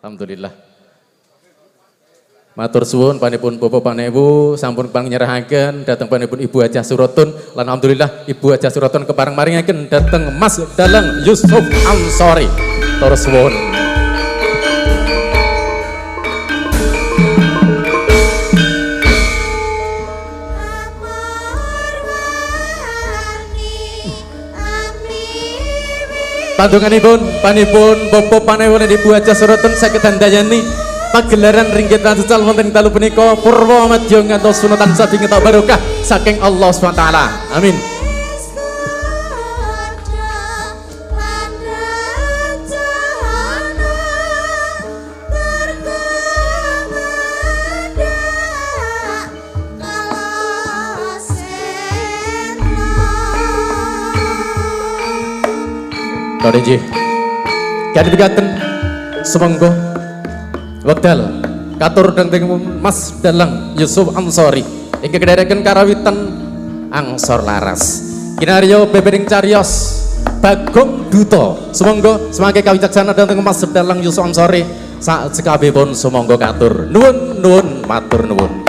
Alhamdulillah. Matur suwun panipun Bapak Panewu sampun pangyerahaken dhateng panipun Ibu Hajah Surotun lan alhamdulillah Ibu Hajah Surotun kepareng maringaken dhateng Mas Dalang Yusuf Ansori. Matur suwun. Pandonganipun panipun Bapak Panewu lan Ibu Hajah Surotun saged handayani pagelaran ringgit lan secal wonten dalu punika purwa madya ngantos sunatan sabi ngetok barokah saking Allah SWT. Amin. Nggih. Kadipikaten sumangga wekdal katur dhateng Mas Dalang Yusuf Ansori ingkang kedhereken karawitan Angsor Laras. Kinarya bebering cariyos Bagong Duta. Sumangga semangke kawicaksanan dhateng Mas Dalang Yusuf Ansori sak cekapipun sumangga katur. Nuwun nuwun matur nuwun.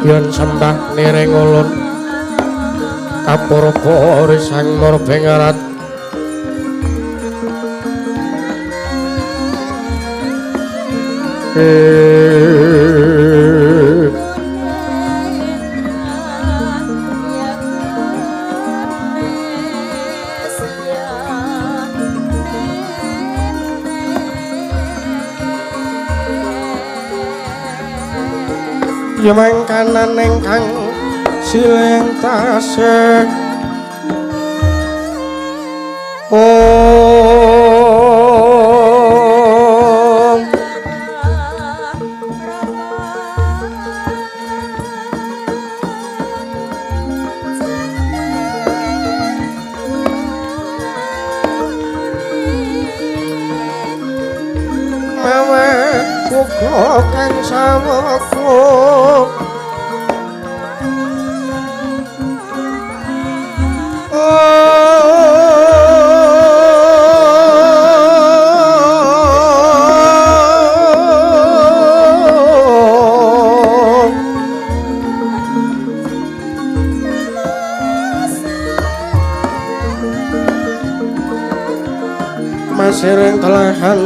Yen sembah niring ulun kapurga risang murbengarat Ya mangkanan ingkang siling tasik Om Mawe uga kang saweg. Masiring telahan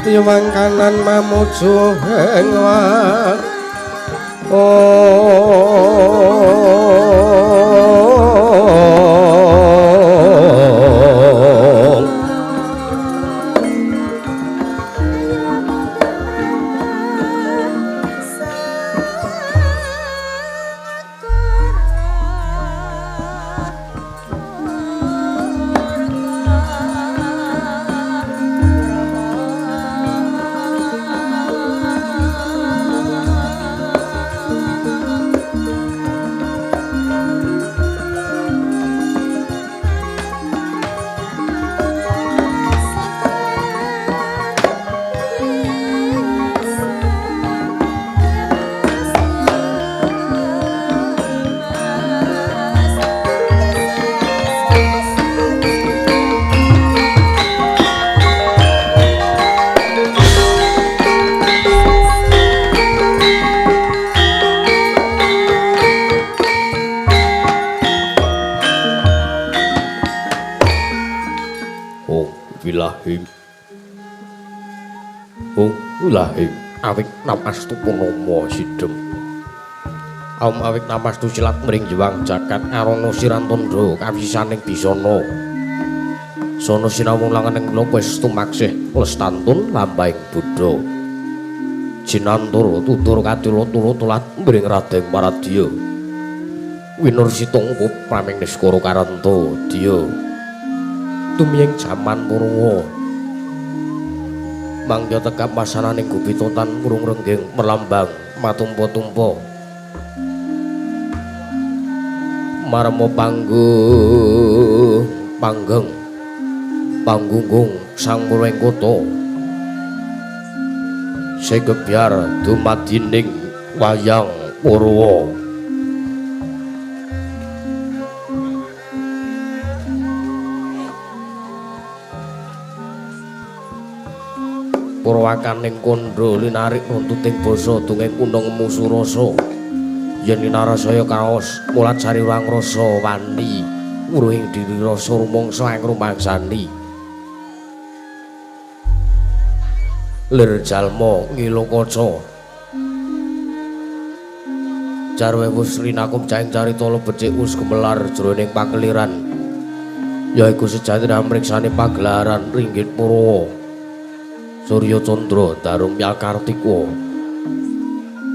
tiwang kanan mamuju ing Awik namastu punama sidhem. Aum awik namastu silat mring jewang jagat arana sirantandha kawisisaning bisana. Sono sinawung langening wis tumaksih lestantun lambahing Buddha. Jinantur tutur kadila turut tulat mring Raden Paradya. Winursitung praming niskara karanta dya. Tumiyeng jaman Purwa. Mangga tegap wasananing gupita tan murung rengging merlambang matumpa-tumpa. Marma panggung panggeng panggunggung sang murwing kota. Segebyar dumadining wayang Purwa. Purwakaning kandha linarik runtuting basa dongeng kundha ngemu surasa. Yen linarasaya kaos mulajari urang rasa wani wuruhing diri rasa rumangsa ing rumangsani. Lir jalma ngilu kaca. Jarwe wus rinakum jaing carita becik wus gumelar jroning pakeliran. Yaiku sejatine amriksane pagelaran ringgit Purwa. Surya Candra Darum Yakartika.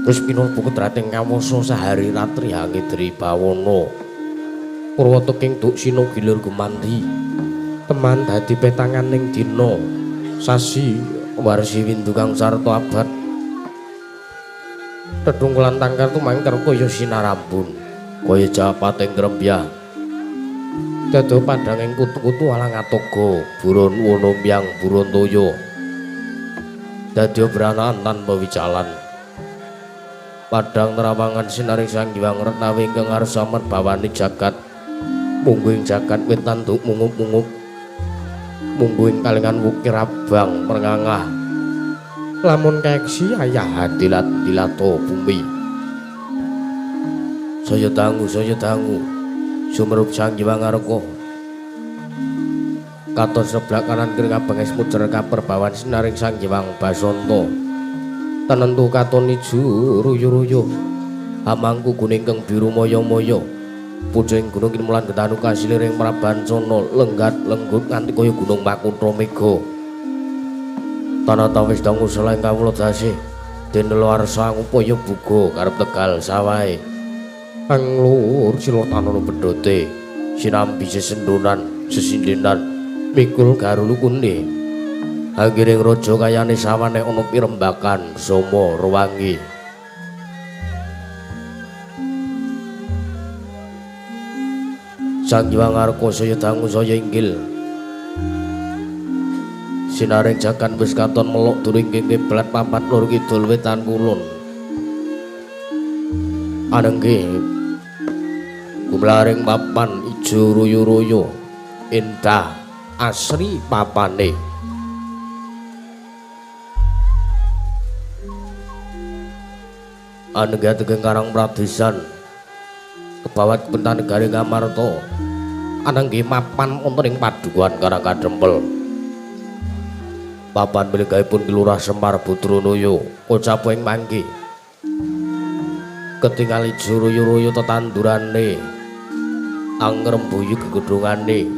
Terus pinulbu kedrating kawasa sahari ratri hangidri bawana. Purwa teking duksina gilir gumanti. Teman dadi petanganing dina sasi warsi windu kang sarta abad. Tetungkulan tangkar tumangker kaya sinarambun, kaya japating grembyah. Dado padhanging kutu-kutu alang atoga, buron wana mbyang buron toya. Dadi branaan tanpa wicalan. Padhang terawangan sinaring Sang Hyang Retnawi ingkang ngarsa merbawani jagat. Mungguing jagat wit tanduk mungup-mungup. Mungguing kalingan wukir abang merngangah. Lamun kaeksi ayah hadilat dilato bumi. Saya dangu, saya dangu. Sumerup Sang Hyang Ngarka. Katon sebelah kanan kiri kabenges mujer kaperbawan sinaring Sang Hyang Basanta. Tenentu katon ijo ruyu-ruyu. Amangku kuning keng biru moyo-moyo. Pucing gunung kinemulan getanu kasiliring Prabancana lenggat lenggut nganti kaya gunung Makutha Mega. Tanah tawis dangu selaing kawula dasih. Dene luar sang upaya buga karep Tegal sawahe. Anglur silotanono bedhote sinambi sesendunan sesindenan mikul garulukune. Anggiring raja kayane sawane ana pirembakan soma ruwangi. Sang Hyang Ngarka saya dangu saya inggil. Sinaring jagan wis katon melok during kiblat papat lor kidul wetan kulon. Anengge gumlaring papan ijo ruyu-ruyu endah asri papane. Anengge tegeng Karang Pradesan kebawat kepentan negari Ngamarta. Anengge mapan wonten ing padukuhan Karang Kadempel. Papan milikipun Ki Lurah Semar Budronoyo kocap ing mangke. Ketingal ijo ruyu-ruyu tetandurane, angrembuyu gegedhungane,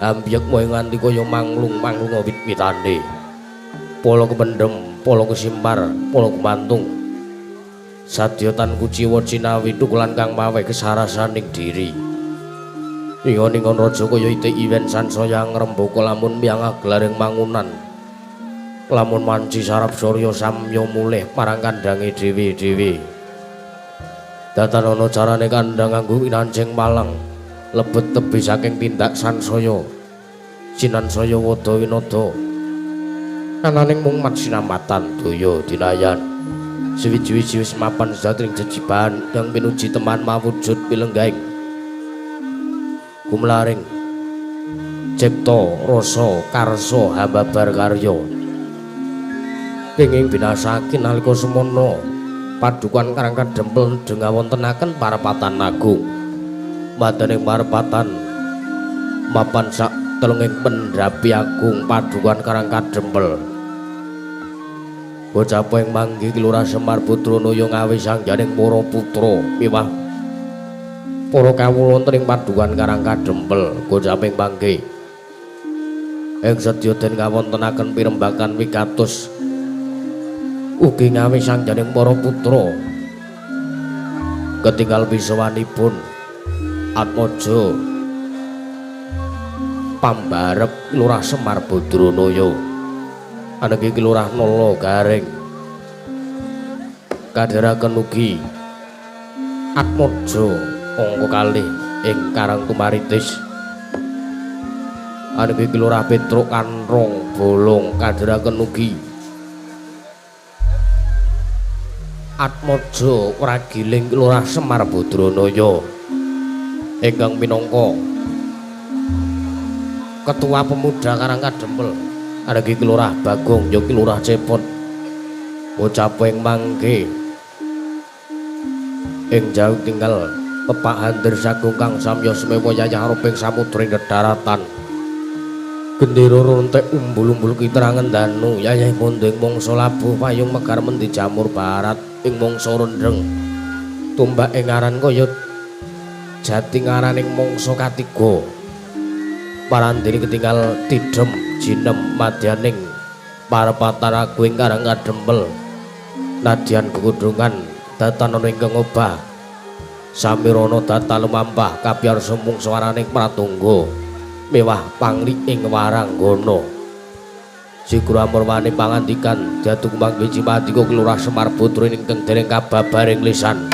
ambyek moe nganti kaya manglung-manglung wit-witane. Pala kependhem, pala kesimpar, pala kemantung. Sadya tan kuciwa cinawi tukulan kang mawe kesarasaning diri. Ningon-ningon raja kaya itik iwen sansaya ngrembaka lamun miyang agelaring mangunan. Lamun manci sarap surya samya mulih marang kandhange dhewe-dhewe. Datan ana carane kandhang nganggo winancing malang lebet tebih saking tindak sansaya. Sinansaya wada winada. Ananing mung mat sinambatan daya dinayan. Suwiji-wiji wis mapan sejatining jejibahan kang pinuji teman mawujud pilenggaing. Gumlaring cipta rasa karsa hambabar karya. Kenging binasake nalika semana padukuhan Karang Kadempel ngawontenaken parapatan agung. Madaning parapatan mapan sak telunging pendapi agung padukuhan Karang Kadempel. Bocah ing manggi Ki Lurah Semar Budronoyo ngawi sangganing para putra miwah para kawula wonten ing padukuhan Karang Kadempel. Bocah ing manggi ing sedya den kawontenaken pirembakan wigatos ugi ngawi sangganing para putra. Ketinggal pisawanipun Atmaja pambarep Lurah Semar Budronoyo. Anengge Ki Lurah Nala Garing kadheraken ugi Atmaja angka kalih ing Karang Tumaritis. Anengge Ki Lurah Petruk Kanrong Bolong kadheraken ugi Atmaja Wragiling Ki Lurah Semar Budronoyo ingkang minangka Ketua Pemuda Karang Kadempel. Anengge Ki Lurah Bagong ya Ki Lurah Cepot. Bocah ing mangke ing jauh tinggal pepak handir sagung kang samya semewa yayah roping samudra ing daratan. Gendera rontek umbul-umbul kitrangen danu yayah mondeng mangsa labuh payung megar mendi jamur barat ing mangsa rendheng. Tumbak ing aran kaya jati ngaraning mangsa katiga. Parandene ketinggal tidhem jinem madyaning parapatan agung Karang Kadempel. Nadyan gegundhungan datan ana ingkang obah samirana data lumampah kapyar sumung swaraning pratungga mewah pangli ing waranggana. Sigur amurwane pangandikan jatuh kumanggi Cimadika Ki Lurah Semar Putra ingkang dereng kababaring lisan.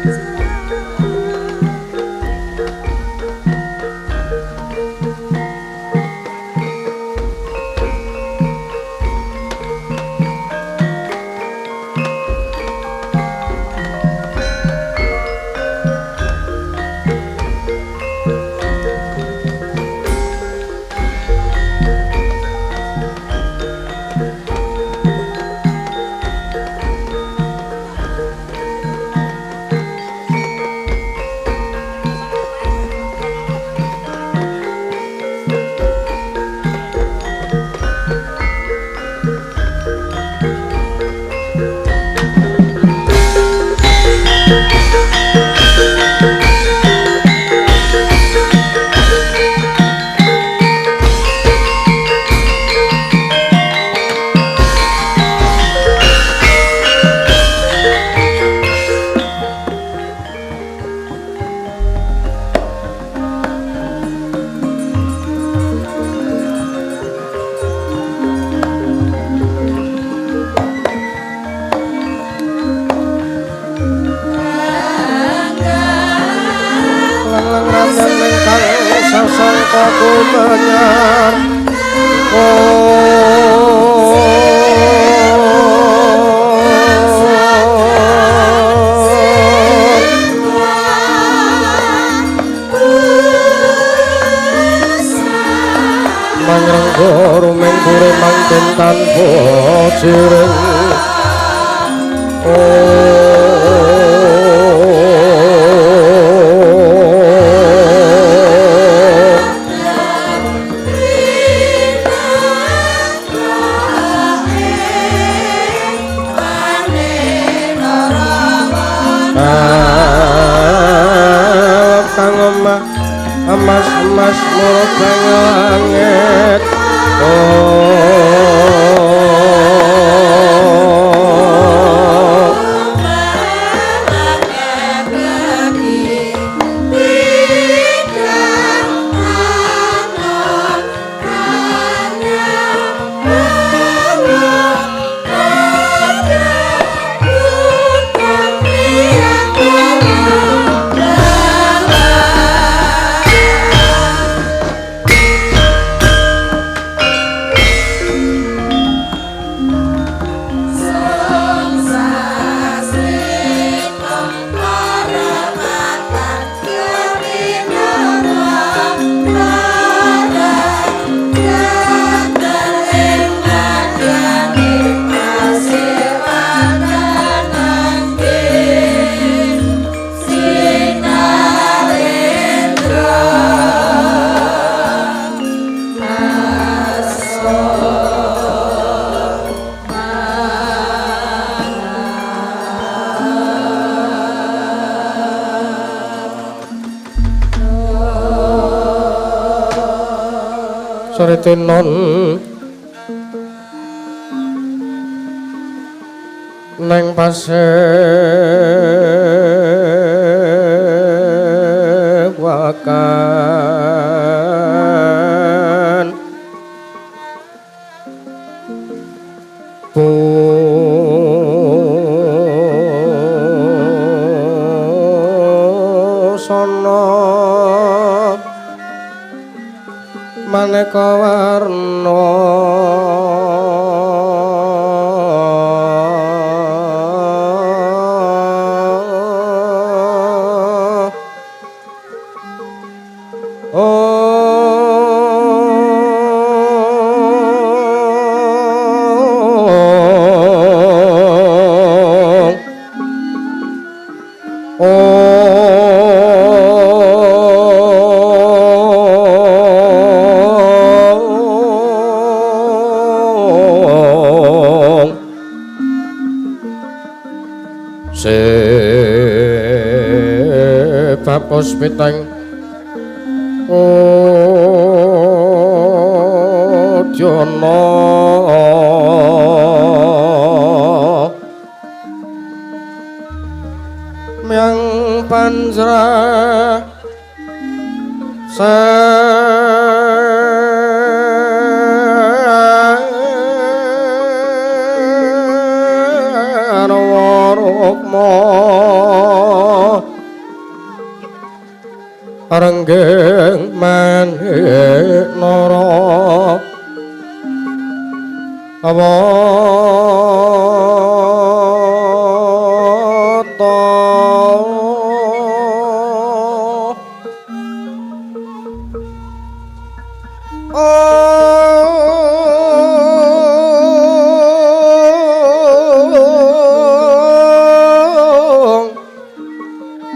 Thank you. lang ramyang kang sasangka kumenyar. Mangrenggo rumeng pure mangken tanpa jireng. Kang omah emas-emas murubeng langit. Saritenon neng pasewakan busana maneka warna. Sebab piteng Udyana myang panjra sarwa rukma renggeng manik nara awata.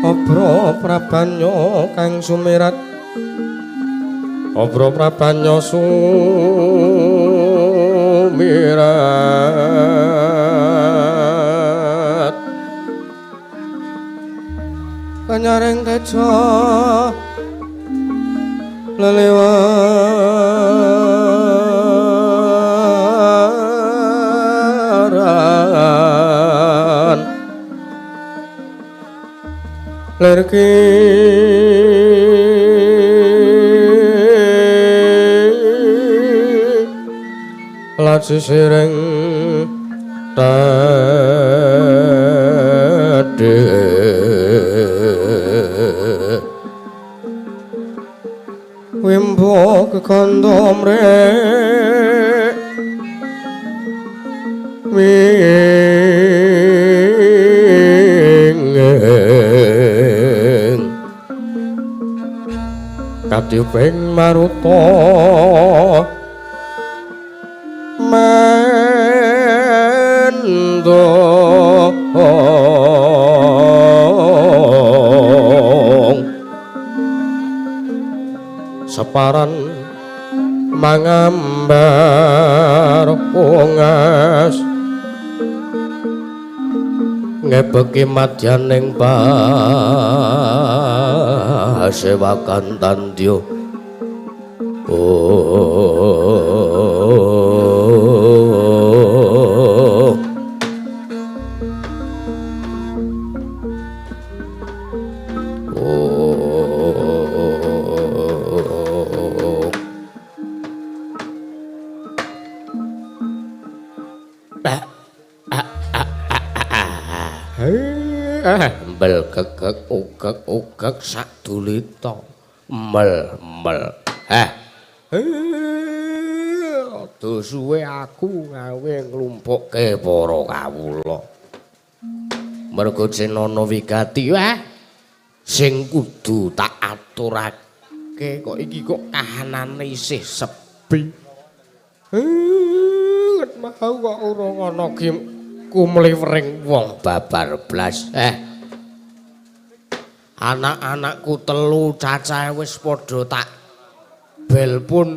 Obro prabanyo kang sumirat, obro prabanyo sumirat, kanyaring teja lelewaran lerki laci sireng tadi. Wimbo kekandha mrek wingeng katiping maruta mendo separan mangambar ungas ngebeki madyaning pasewakan tandya. Mel gegek ugek ugek sadulita mel mel. Rada suwe aku gawe nglumpukke para kawula. Mergo cenana wigati sing kudu tak aturake kok iki kok kahanane isih sepi. Mau kok urung ana kumliwering wong babar blas. Anak-anakku telu cacahe wis padha tak belpun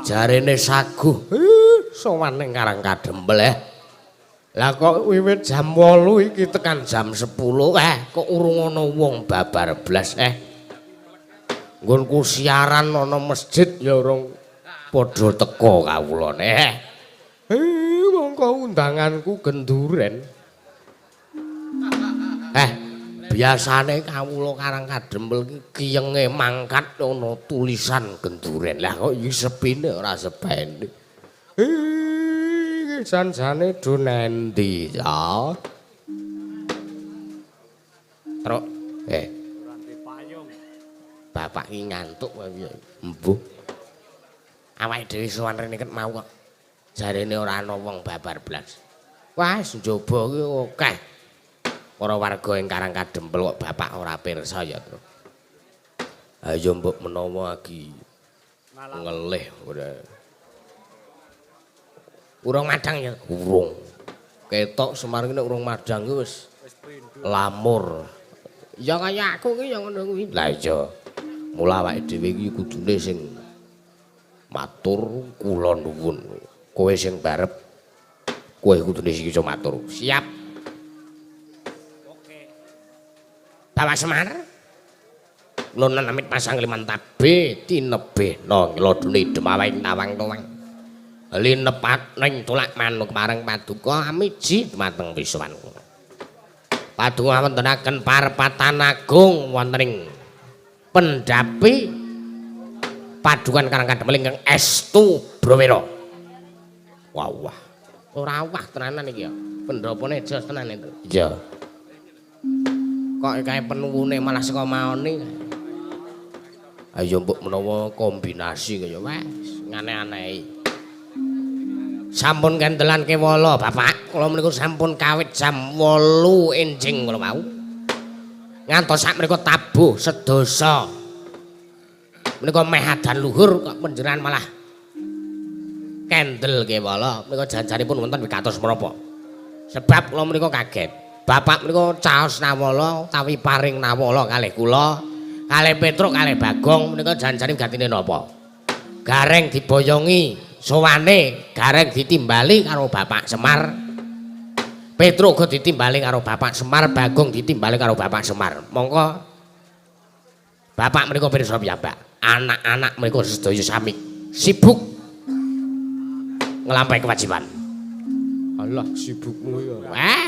jarene saguh sowan ning Karang Kadempel. Lah kok wiwit jam 8 iki tekan jam 10 kok urung ana wong babar blas. Nggonku siaran ana masjid ya urung padha teka kawulane. Mongko undanganku genduren. Biasane kawula Karang Kadempel iki kiyenge mangkat ana tulisan genduren. Lah kok iki sepine ora sepene. Iki jan-jane do nendi ya? Truk, Bapak iki ngantuk wae. Mbuh. Awake dhewe sowan rene ket mau kok. Jarene ora ana wong babar blas. Wah, njaba iki akeh. Para warga ing Karang Kadempel kok bapak ora pirsa ya, Tru. Ayo mbok menawa iki ngelih ora. Urung madang ya? Urung. Ketok Semar iki nek urung madang ki wis lamur. Ya kaya aku ki ya ngono kuwi. Lah iya. Mula awake dhewe iki kudune sing matur kula nuwun. Kowe sing barep kowe kudune sing iso matur. Siap. Bapak Semar, kula namit pasang liman tabe tinebihna nglodune demawing tawang tuwang. Linepat ning tulak manuk marang paduka amiji dumateng wiswan kula. Paduka wontenaken parepatan agung wonten ing pendhapi padukan Karang Kadempel ingkang estu Browira. Wah wah. Ora wah tenanan iki ya. Pendhapane jos tenan itu. Iya. Kok kae penuwune malah saka maoni. Ayo mbok menawa kombinasi kaya wes ngane-anehi. Sampun kentelan kewala Bapak, kula menika sampun kawit jam 8 enjing kula wau. Ngantos sak menika tabuh sedasa. Menika meh adan luhur kok panjenengan malah kendel kewala. Menika janjanipun wonten wigatos menapa? Sebab kula menika kaget. Bapak menika caos nawala utawi paring nawala kalih kula, kalih Petruk, kalih Bagong menika janjane gatine napa? Gareng diboyongi sowane, gareng ditimbali karo Bapak Semar. Petruk uga ditimbali karo Bapak Semar, Bagong ditimbali karo Bapak Semar. Mongko Bapak menika pirsa piyambak, anak-anak menika sedaya sami sibuk nglampahi kewajiban. Alah sibukmu ya.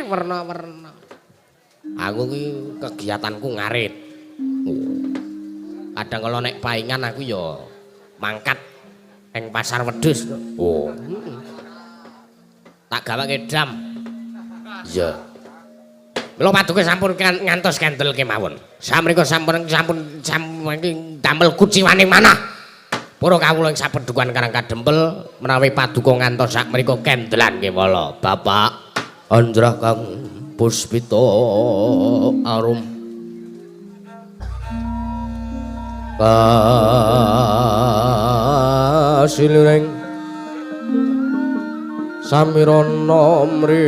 Werna-werna. Aku ki kegiatanku ngarit. Kadang kalau nek paingan aku ya mangkat ing pasar wedhus. Oh. Tak gawake dam. Iya. Mila paduka sampun ngantos kendel kemawon. Samrika sampun sampun sampun damel kuciwaning manah. Para kawula ing sapedukuhan Karang Kadempel menawi paduka ngantos sakmenika kendelan kewala. Bapak Anjrah Kang Puspita Arum kasiliring samirana mri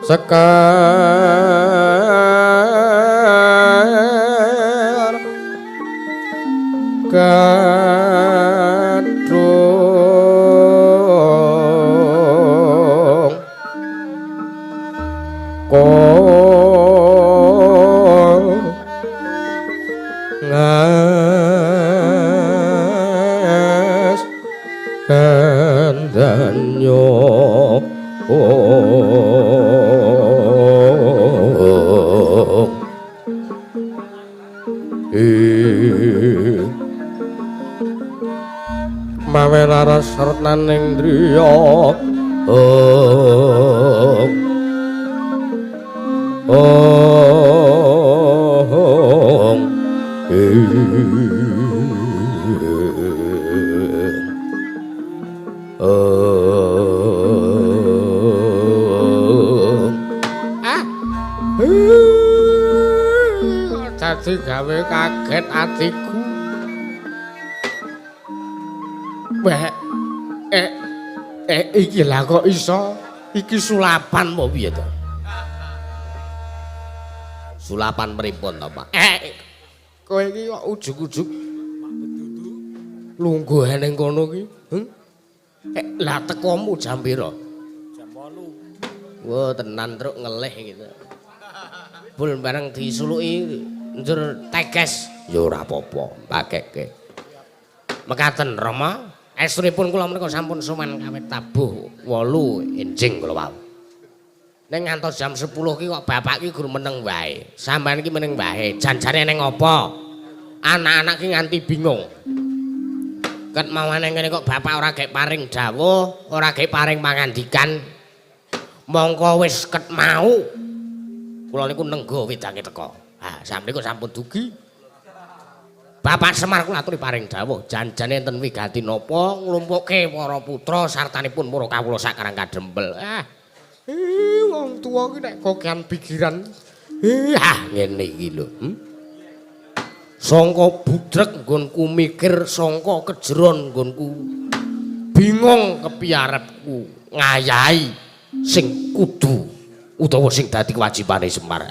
sekar kadung kongas kandanyo mawe laras retnaning driya Dadi gawe kaget atiku. Weh, iki lah kok iso iki sulapan apa piye to? Sulapan pripun to, Pak? Kowe iki kok ujug-ujug lungguh ning kono ki? Lah tekomu jam pira? Jam 8. Wah, tenan truk ngelih gitu. Bul bareng disuluki njur teges. Ya ora apa-apa, pakekke. Mekaten Rama, estunipun kula menika sampun sowan kawit tabuh 8 enjing kula wau. Ning ngantos jam 10 ki kok bapak ki gur meneng wae. Sampeyan ki meneng wae. Janjane ning apa? Anak-anak ki nganti bingung. Ket mawane ngene kok bapak ora gek paring dawuh, ora gek paring pangandikan. Mongko wis ket mau. Kula niku nenggo wedange teko. Ha, sampeyan sampun dugi. Bapak Semar kula aturi paring dawuh, janjane enten wigati napa nglumpukke para putra sartanipun para kawula sak Karang Kadempel. Wong tuwa ki nek kokean pikiran. Ngene iki lho. Sangka budrek nggonku mikir, sangka kejeron nggonku bingung kepiye arepku ngayahi sing kudu utawa sing dadi kewajibane Semar.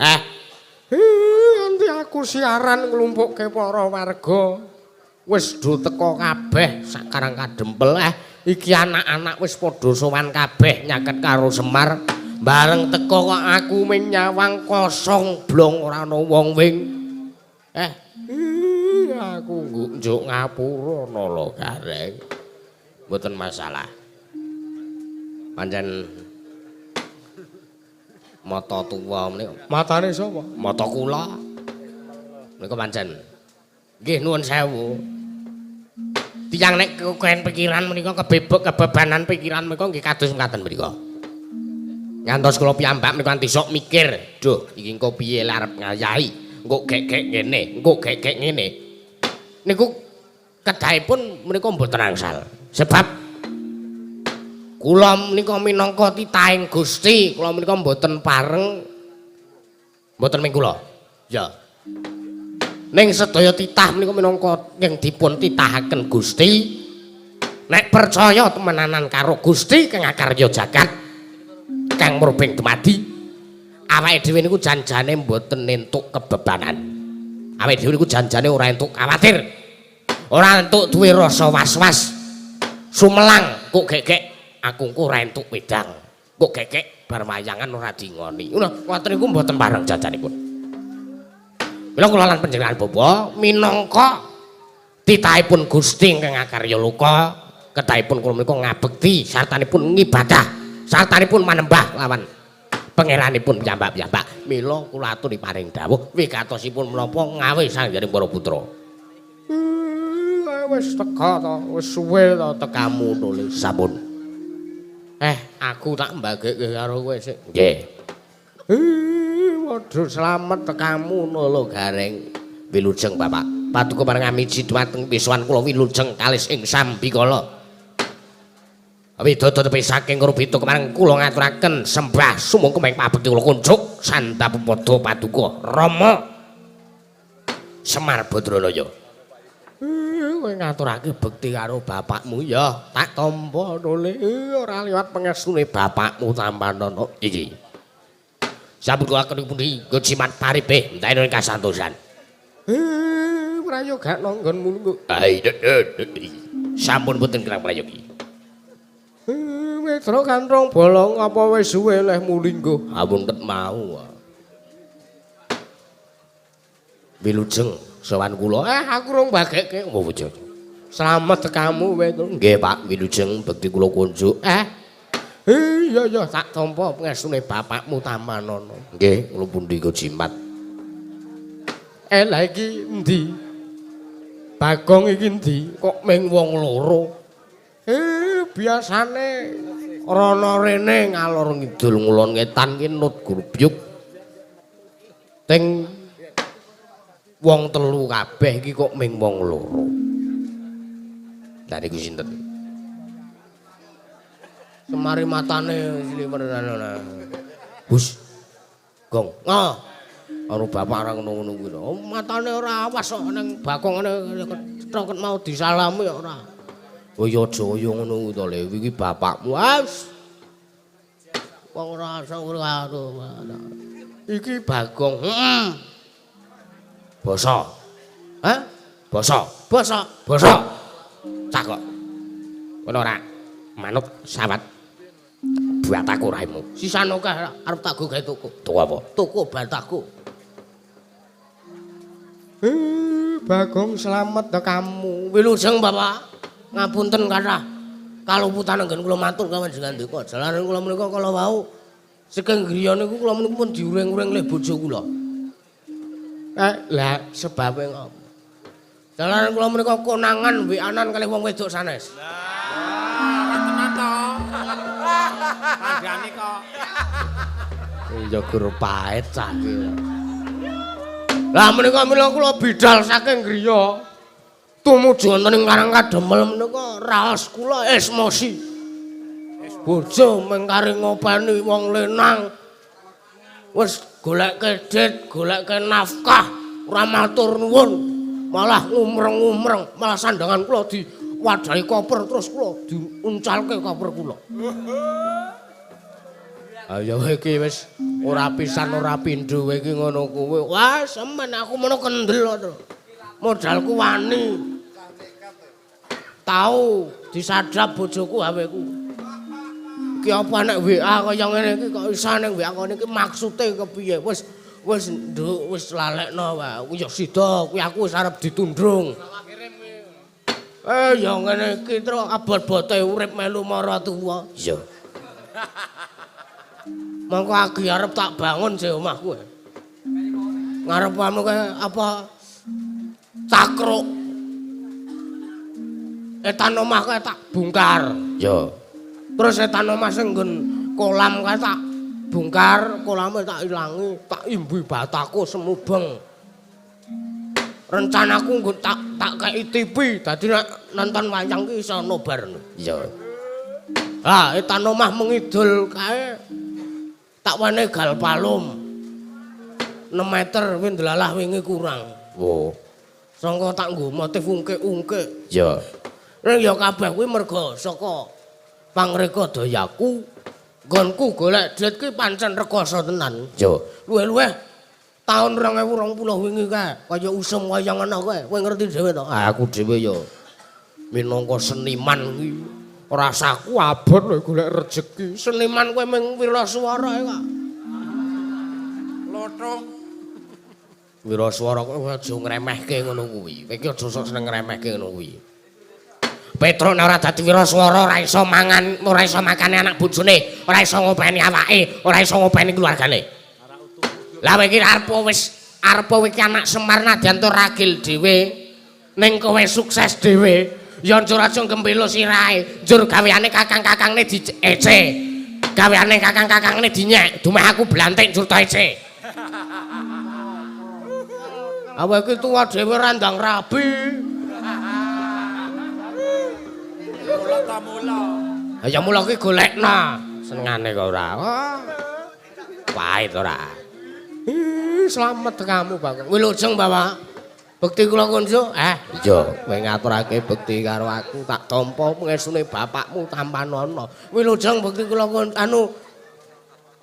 Nanti aku siaran nglumpukke para warga. Wis do teka kabeh sak Karang Kadempel. Iki anak-anak wis padha sowan kabeh nyaket karo Semar. Bareng teka kok aku ming nyawang kosong blong ora ana wong wing. Aku njuk ngapura nala gareng. Mboten masalah. Pancen mata tuwa menika. Matane sapa? Mata kula. Menika pancen. Nggih nuwun sewu. Tiyang nek keken pikiran menika kebebek kebebanan pikiran menika nggih kados mekaten menika. Ngantos kula piyambak menika nganti sok mikir, duh iki engko piye lek arep ngayahi, engko gek-gek ngene, engko gek-gek ngene. Niku kedahipun menika mboten angsal. Sebab kula menika minangka titahing Gusti, kula menika mboten pareng mboten ming kula. Ya. Ning sedaya titah menika minangka ingkang dipun titahaken Gusti. Nek percaya temenanan karo Gusti kang akarya jagat, kang murbeng dumadi, awake dhewe niku janjane mboten entuk kebebanan. Awake dhewe niku janjane ora entuk kuwatir. Ora entuk duwe rasa was-was. Sumelang kok gek-gek aku engko ora entuk wedang. Kok gek-gek bar wayangan ora dingoni. Ngono, ngoten niku mboten pareng janjanipun. Mila kula lan panjenengan bapa minangka titahipun Gusti ingkang akarya loka, kedahipun kula menika ngabekti sartanipun ngibadah, sartanipun manembah lawan Pangeranipun piyambak-piyambak. Mila kula aturi paring dawuh wigatosipun menapa ngawe sangyaning para putra. Wis teka to, wis suwe to tekamu nulis. Sampun. Aku tak mbagekke karo kowe sik. Nggih. Waduh slamet tekamu lho Gareng. Wilujeng Bapak. Paduka marang amiji dhumateng pisuwan kula wilujeng kalis ing sambikala. Widodo tepi saking Rubita kemareng kula ngaturaken sembah sumangga ing pabekti kula kunjuk sandapupada paduka Rama Semar Badranaya. Kowe ngaturake bekti karo bapakmu ya, tak tampa nule ora liwat pangestune bapakmu tampanana iki. Sampun kula aken pundi nggo jimat paripe enteni kasantosan. Prayoga nggonmu lho. Sampun boten kirang prayogi. Wetra kanthong bolong apa wis suwe leh mulinggo? Ampun ket mau. Wilujeng sowan kula. Aku rong bagekke. Oh, bojo. Slamet tekamu kowe. Nggih, Pak, wilujeng bekti kula kunjuk. Iya iya tak tampa pangestune bapakmu tampanana. Nggih, kula pundi go jimat. Lah iki endi? Bagong iki endi? Kok ming wong loro? Biasane rono rene ngalor ngidul ngulon ngetan ki nut grubyuk. Teng wong telu kabeh iki kok ming wong loro. Lha niku sinten? Semari matane sliwer. Bus. Gong. Ah. Karo bapak ora ngono-ngono kuwi lho. Matane ora awas kok ning Bagong ngene kethok mau disalami kok ora. Oh ya aja kaya ngono kuwi to Le, iki bapakmu. Wes. Wong ora ora. Iki Bagong. Heeh. Basa. Hah? Basa. Basa. Basa. Cah kok. Ngono ora? Manut sawat. Bataku raimu. Sisan akeh arep tak go gawe tuku. Tuku apa? Tuku bataku. Bagong slamet tekamu. Wilujeng Bapak. Ngapunten kathah kaluputan anggen kula matur kawan ngandika. Jalaran kula menika kala wau saking griya niku kula menika pun diuring-uring leh bojo kula. Lah sebabe ngopo? Jalaran kula menika konangan WA-nan kalih wong wedok sanes. Lah, tenan to. Kandhane kok. Ya gur paet cah iki. Lah menika mila kula bidal saking griya. Tumuju wonten ing Karang Kademel menika raos kula esmosi. Bojo mengkari ngopeni wong lenang. Wis goleke dit, goleke nafkah, ora matur nuwun. Malah ngumreng-ngumreng, malah sandangan kula diwadahi koper terus kula diuncalke koper kula. Ayo iki wis ora pisan ora pindho iki ngono kuwi. Wah, semen aku mono kendel to. Modalku wani. Tau disadap bojoku HP-ku. Iki apa nek WA kaya ngene iki kok iso ning WA ngene iki maksude kepiye? Wis wis nduk wis lalekno wae. Aku ya sida kuwi aku wis arep ditundung. Ya ngene iki tro abot-abote urip melu maratuwa. Iya. Mongko agi arep tak bangun sih omahku. Ngarepmu kae apa cakruk. Etan omah kae tak bongkar. Ya. Terus etan omah sing nggon kolam kae tak bongkar, kolame tak ilangi, tak imbu bataku semubeng. Rencanaku nggon tak kei TV, dadi nek nonton wayang ki iso nobar. Iya. Lah etan omah mengidul kae tak wenehi galvalum. 6 meter kuwi ndelalah wingi kurang. Oh. Sangka tak nggo motif ungke-ungke. Ya. Ning ya kabeh kuwi merga saka pangreka dayaku. Nggonku golek duit ki pancen rekoso tenan. Ya. Luwih-luwih taun 2020 wingi kae kaya usum kaya ngono kae. Kowe ngerti dhewe to? Aku dhewe ya minangka seniman kuwi rasaku abot lho golek rejeki. Seniman kowe mung wiraswara kok. Lothong. Wiraswara kowe aja ngremehke ngono kuwi. Kowe iki aja sok seneng ngremehke ngono kuwi. Petruk nek ora dadi wiraswara ora iso mangan, ora iso makane anak bojone, ora iso ngopeni awake, ora iso ngopeni keluargane. Lah kowe iki arep wis arep kowe iki anak Semar nadyan to ragil dhewe, ning kowe sukses dhewe, ya njur aja gembelo sirahe, njur gaweane kakang-kakangne diece. Gaweane kakang-kakangne dinyek, dumeh aku blantik njur to ece. Awake iki tuwa dhewe ora ndang rabi. Mula ta mula. Ha ya mula ki golekno. Senengane kok ora. Oh. Pahit ora. Ih, slamet kamu, Bang. Wilujeng, Bapak. Bekti kula kunjuk. Iya, kowe ngaturake bekti karo aku tak tampa pengestune bapakmu tampanana. Wilujeng bekti kula anu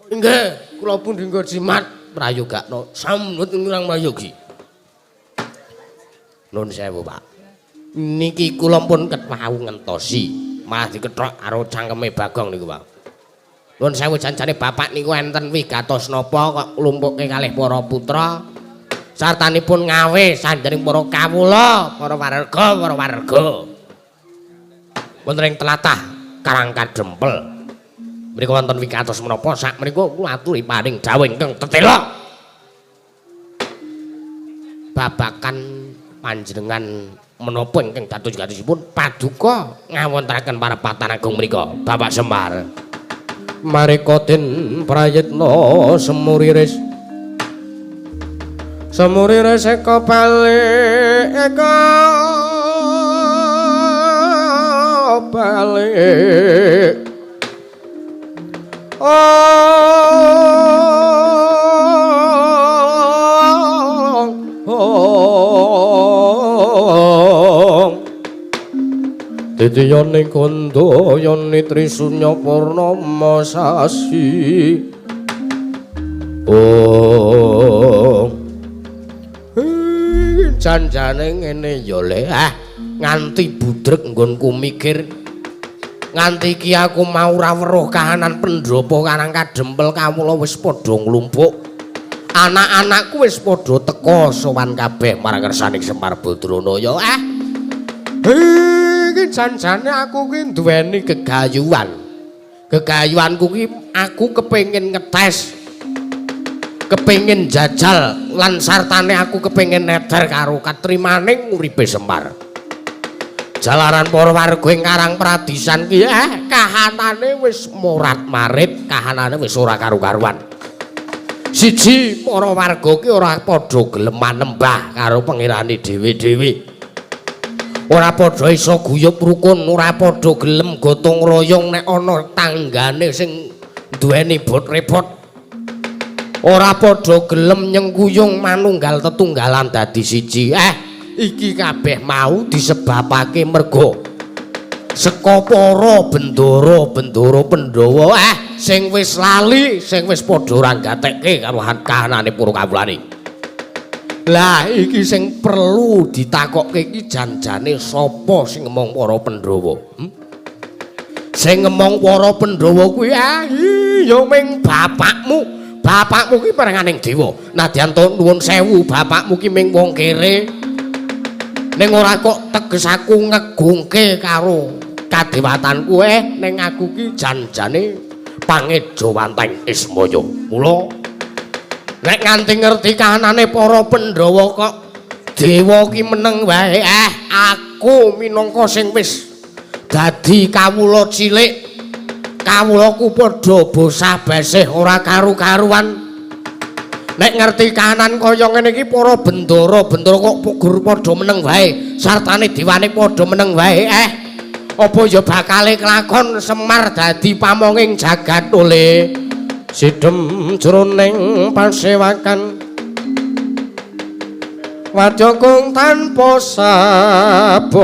nggih, kula pundi nggo jimat prayogakno samnut ingkang prayogi. Nun sewu, Pak. Niki kula pun ketau ngentosi, malah dikethok karo cangkeme Bagong niku, Pak. Nun sewu janjane bapak niku enten wigatos napa kok klumpuke kalih para putra sartanipun ngawe sandering para kawula, para warga, para warga. Wonten ing tlatah Karang Kadempel. Mriku wonten wigatos menapa sak menika kula aturi paring dawuh ingkang tetela. Babakan panjenengan menapa ingkang dados gatosipun paduka ngawontenaken parepatan agung menika Bapak Semar. Mareka den prayitna semuriris. Semuriris eka balik eka balik. Didiyane kandhayane Trisunya Purnama sasi. Oh. Janjane ngene ya Le. Nganti budrek nggonku mikir. Nganti iki aku mau ora weruh kahanan pendhapa Karang Kadempel kawula wis padha nglumpuk. Anak-anakku wis padha teka sowan kabeh marang kersaning Semar Badrana ya. Iki janjane aku ki duweni gegayuhan. Gegayuhanku ki aku kepengin ngetes, kepengin jajal lan sartane aku kepengin neder karo katrimaning uripe Semar. Jalaran para warga ing Karang Pradisan ki kahanane wis morat-marit, kahanane wis ora karu-karuan. Siji, para warga ki ora padha gelem manembah karo pangerane dhewe-dhewe. Ora padha iso guyub rukun, ora padha gelem gotong royong nek ana tanggane sing duweni bot repot. Ora padha gelem nyengkuyung manunggal tetunggalan dadi siji. Iki kabeh mau disebabake merga saka para bendara-bendara Pandhawa sing wis lali, sing wis padha ora gatekke karo kahanane para kawulane. Lah iki sing perlu ditakokke iki janjane sapa sing ngemong para Pandhawa? Sing ngemong para Pandhawa kuwi ya ming bapakmu. Bapakmu ki peranganing dewa. Nadyan to nuwun sewu, bapakmu ki ming wong kere. Ning ora kok teges aku ngegungke karo kadewatanku ning aku ki janjane pangejawanteng Ismaya. Mula nek nganti ngerti kahanane para Pandhawa kok dewa ki meneng wae, aku minangka sing wis dadi kawula cilik, kawulaku padha bosah-besih ora karu-karuan. Nek ngerti kahanan kaya ngene iki para bendara-bendara kok gur padha meneng wae, sartane dewane padha meneng wae, apa ya bakale kelakon Semar dadi pamonging jagat oleh Sidem jroning pasewakan wadya kung tanpa sabawa.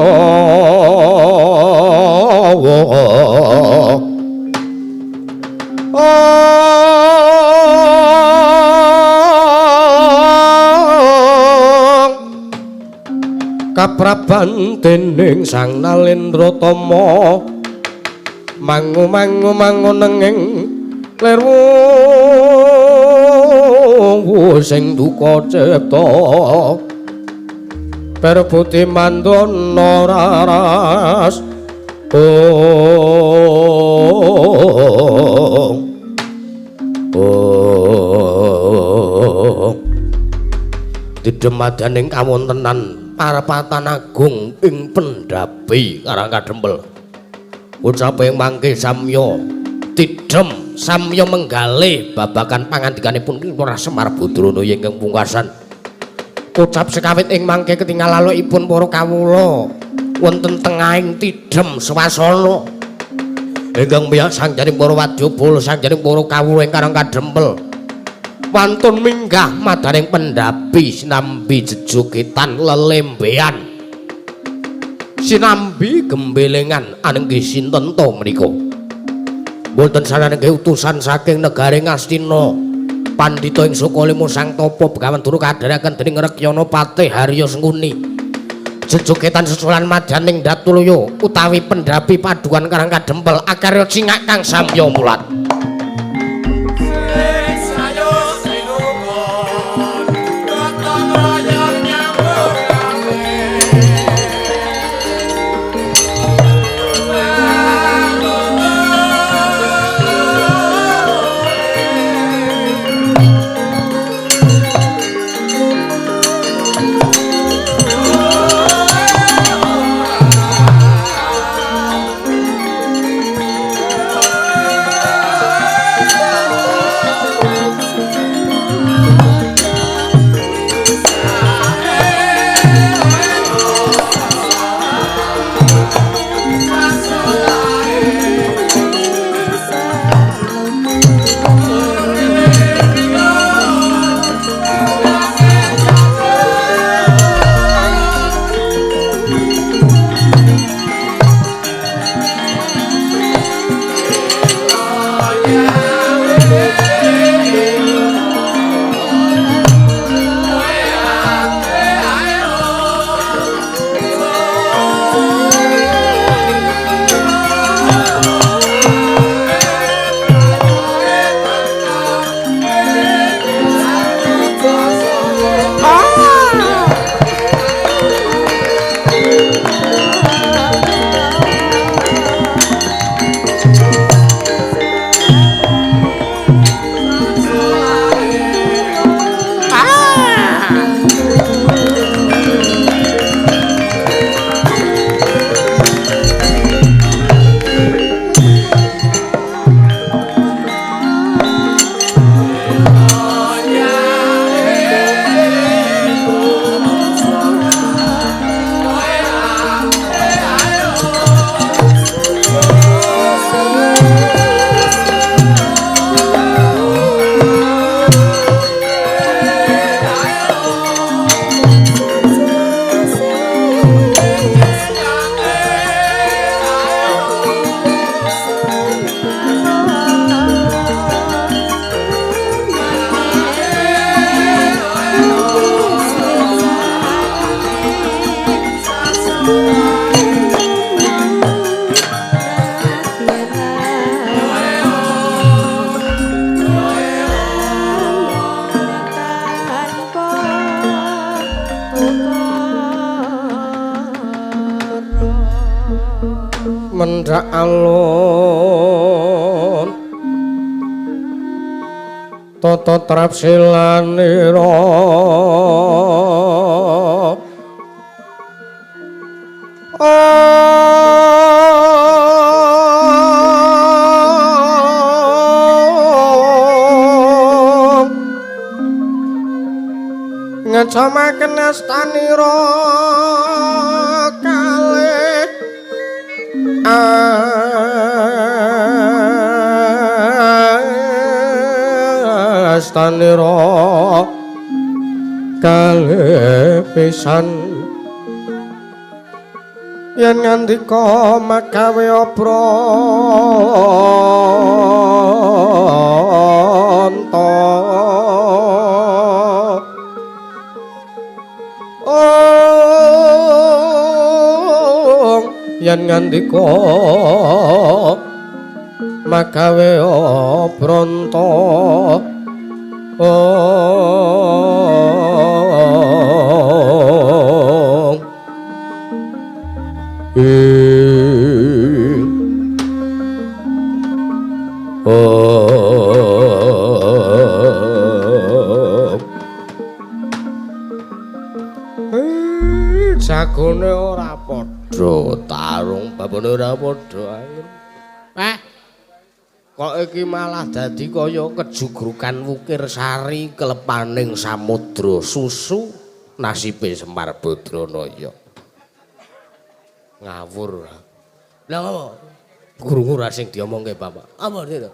Kapraban dening Sang Nalendra Tama mangu-mangu mangunenging lirwu sing duka cipta perbuti mandana raras Oh, oh, didemadaning kawontenan parapatan agung ing pendhapi Karang Kadempel. Ucape mangke samya tidhem samya menggalih babagan pangandikanipun Ki Lurah Semar Badrana ingkang pungkasan. Ucap sekawit ing mangke ketingal lalukipun para kawula wonten tengahing tidhem swasana ingkang miyak sangjaning para wadyabala sangjaning para kawula ing Karang Kadempel. Wantun minggah madaning pendhapi sinambi jejogetan lelembean sinambi gembelengan anenggih sinten to menika. Mboten sananggih utusan saking negari Ngastina pandhita ing Sukalima Sang Tapa Begawan Dura kadharaken dening Rekyana Patih Harya Sengkuni. Jejogetan sesulan madaning Datulaya utawi pendhapi paduan Karang Kadempel akarya cingak kang samya mulat. Mendhak alun tata trapsilanira ngecamaken astanira kalih astanira kalih pisan yen ngandika magawe obranta yen ngandika magawe obranta ing Jagone ora padha, tarung babone ora padha. Kok iki malah dadi kaya kejugrukan wukir sari kelepaning samudra susu nasibe Semar Badranaya. Ngawur. Lah apa? Krungu ra sing diomongke bapak. Apa itu?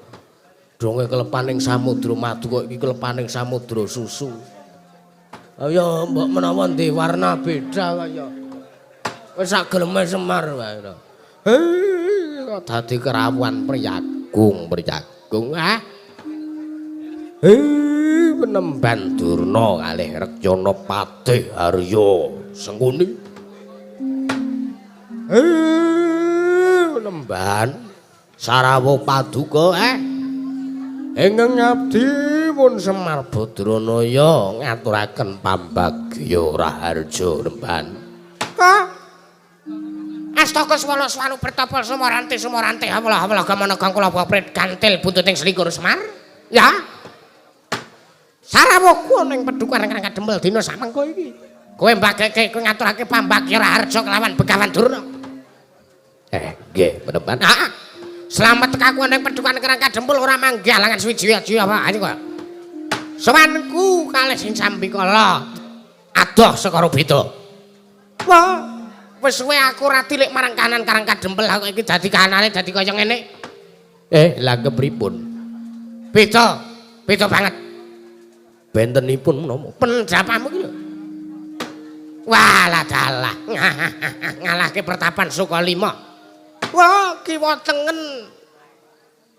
Donge kelepaning samudra madu kok iki kelepaning samudra susu. Ayo mbok menawa ndek warna beda kaya. Wis sak geleme Semar wae. Hei, kok dadi kerawuan priyagung priyagung ah. Hei, penemban Durna kalih Rekyana Patih Arya Sengkuni. Hei, penemban Sarawa Paduka ingkang ngabdi pun Semar Badranaya ngaturaken pambagya raharja nemban. Ha? Astaka swala swanu pertapa sumorante sumorante hawala hawala gamana kang kula prit gantil buntuting selikur Semar. Ya. Sarawa ning pedukuhan kang kadempel dina samengko iki. Kowe mbageke kowe ngaturake pambagya raharja kelawan Begawan Durna. Nggih, penemban. Heeh. Slamet tekaku ning pedukuhan Karang Kadempul ora manggih alangan suwiji-wiji apa ayo kok. Sowanku kalih sing sambikala adoh saka beda. Wah, wis suwe aku ora tilik marang kanan Karang Kadempel aku iki dadi kanane dadi kaya ngene. Lah kepripun? Beda, beda banget. Bentenipun menapa? Pendapamu iki lho. Walah dalah, ngalahke pertapan Sukalima. Wah, kiwa tengen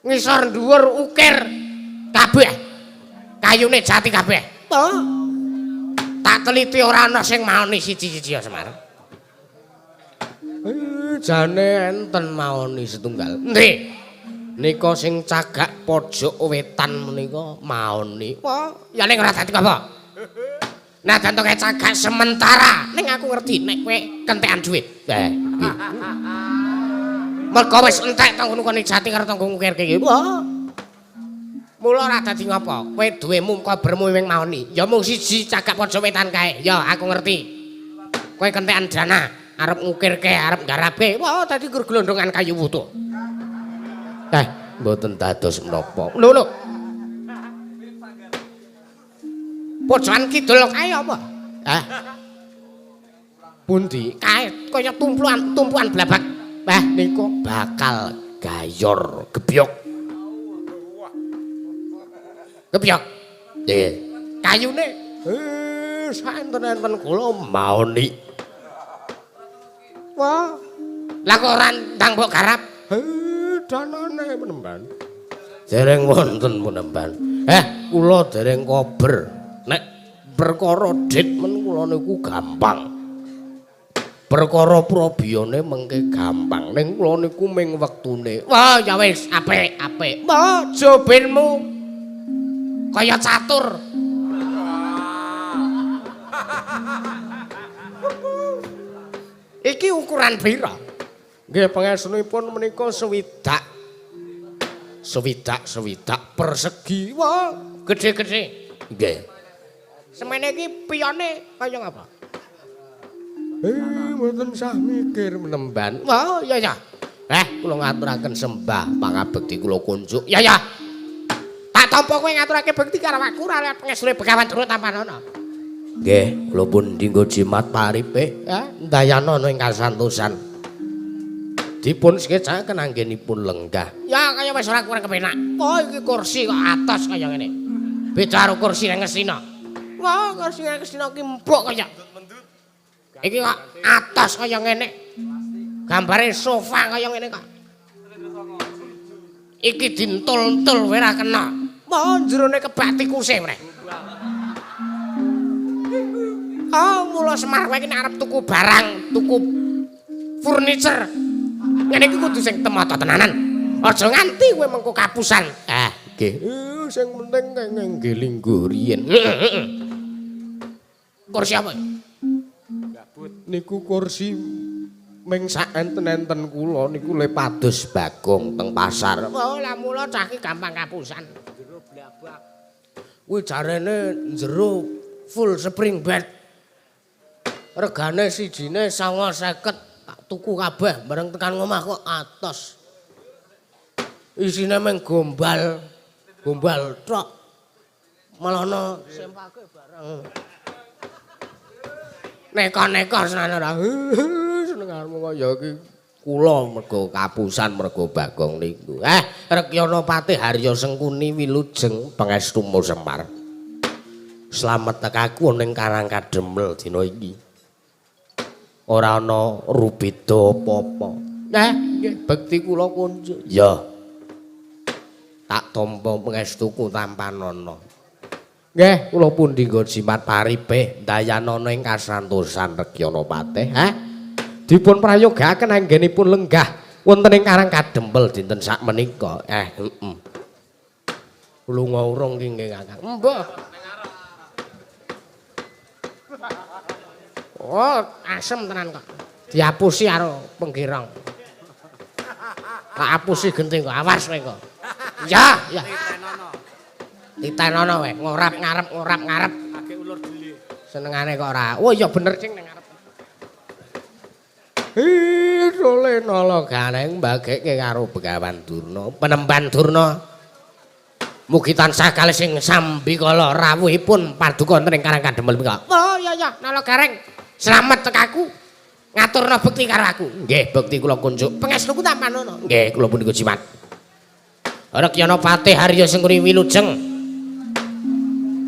ngisor dhuwur ukir kabeh. Kayune jati kabeh. Oh. Tak teliti ora ana sing maoni siji-siji ya Semar. Jane enten maoni setunggal. Endi? Nika sing cagak pojok wetan menika maoni. Wah, ya ning ora dadi apa? Nah, dantoke cagak sementara. Ning aku ngerti nek kowe kentekan dhuwit. Nggih. Mergo wis entek tanggono kene jati karo tanggo ngukirke iki. Wah. Mula ora dadi ngapa? Kowe duwemu kobermu wing maoni. Ya mung siji cagak pojok wetan kae. Ya aku ngerti. Kowe kentekan dana arep ngukirke, arep nggarapke. Wah, dadi gur glondongan kayu wutuh. Mboten dados menapa. Lho lho. Pojokan kidul kae apa? Pundi? Kae kaya tumpuan blabak. Niku bakal gayor gebyok. Gebyok. Nggih. Kayune saenten-enten kula maoni. Wah. Lah kok ora ndang mbok garap? Danane penemban. Dereng wonten penemban. Kula dereng kober. Nek perkara dit men kula niku gampang. Perkara probiyane mengke gampang. Ning kula niku ming wektune. Wah, ya wis, apik, apik. Wah, jobenmu kaya catur. Iki ukuran pira? Nggih, pangestunipun menika swidak. Swidak-swidak persegi. Wah, gedhe-gedhe. Nggih. Semene iki piyone kaya ngapa? Mboten sah mikir menemban. Wah, iya ya. Kula ngaturaken sembah pangabekti kula kunjuk. Ya ya. Tak tampa kowe ngaturake bekti karo aku ora liwat pangestune Begawan Durna tampanana. Nggih, kula pun dinggo jimat paripe, ndayana ing kasantosan. Dipun sekecaken anggenipun lenggah. Ya kaya wis ora kurang kepenak. Oh, iki kursi kok atos kaya ngene. Beda karo kursi nang Ngastina. Wah, kursi nang Ngastina ki empuk kaya. Iki kok atos kaya ngene. Gambare sofa kaya ngene kok. Iki dintul-entul wae ora kena. Wah, jerone kebak tikuse meneh. Oh, mula Semar kowe iki nek arep tuku barang, tuku furniture. Ngene iki kudu sing temata tenanan. Aja nganti kowe mengko kapusan. Nggih. Sing penting nggih lingguh riyin. Kursi apa? Niku kursi ming sak enten-enten kula niku le pados Bagong teng pasar. Oh, lah mula cah iki gampang kapusan. Jero blabak. Kuwi jarene jero full spring bed. Regane sijine 950 tak tuku kabeh bareng tekan ngomah kok atos. Isine meng gombal, gombal tok. Malah ana sempake bareng. Neka-neka senane ora. Senenganmu kaya iki kula mergo kapusan mergo Bagong niku. Rekyana Patih Harya Sengkuni wilujeng pangestumu Semar. Slamet tekaku ning Karang Kademel dina iki. Ora ana rubeda apa-apa. Nggih bekti kula kunjuk. Ya. Tak tampa pangestuku tampanana. Nggih, kula pundi nggo jimat paripe ndayanana ing kasantosan Rekyana Patih, ha? Dipun prayogaken anggenipun lenggah wonten ing Karang Kadempel dinten sakmenika. Heeh. Lunga urung ki nggih, Kakang. Mbah. Oh, asem tenan kok. Diapusi karo penggirong. Tak apusi genting kok, awas kowe kok. Ya, ya. Titenono wae, ngorap ngarep ngorap ngarep. Agek ulur dhewe. Senengane kok ora. Oh iya bener cing ning ngarep. Ih, sole nala gareng mbagekke karo Begawan Durna, Penemban Durna. Mugi tansah kalih sing sambikala rawuhipun paduka wonten ing Karang Kadempel menika. Oh iya iya, nala gareng. Slamet tekaku. Ngaturna bekti karo aku. Nggih, bekti kula kunjuk. Pangestuku tampanana. Nggih, kula punika jimat. Rekyana Patih Harya Sengkuni wilujeng.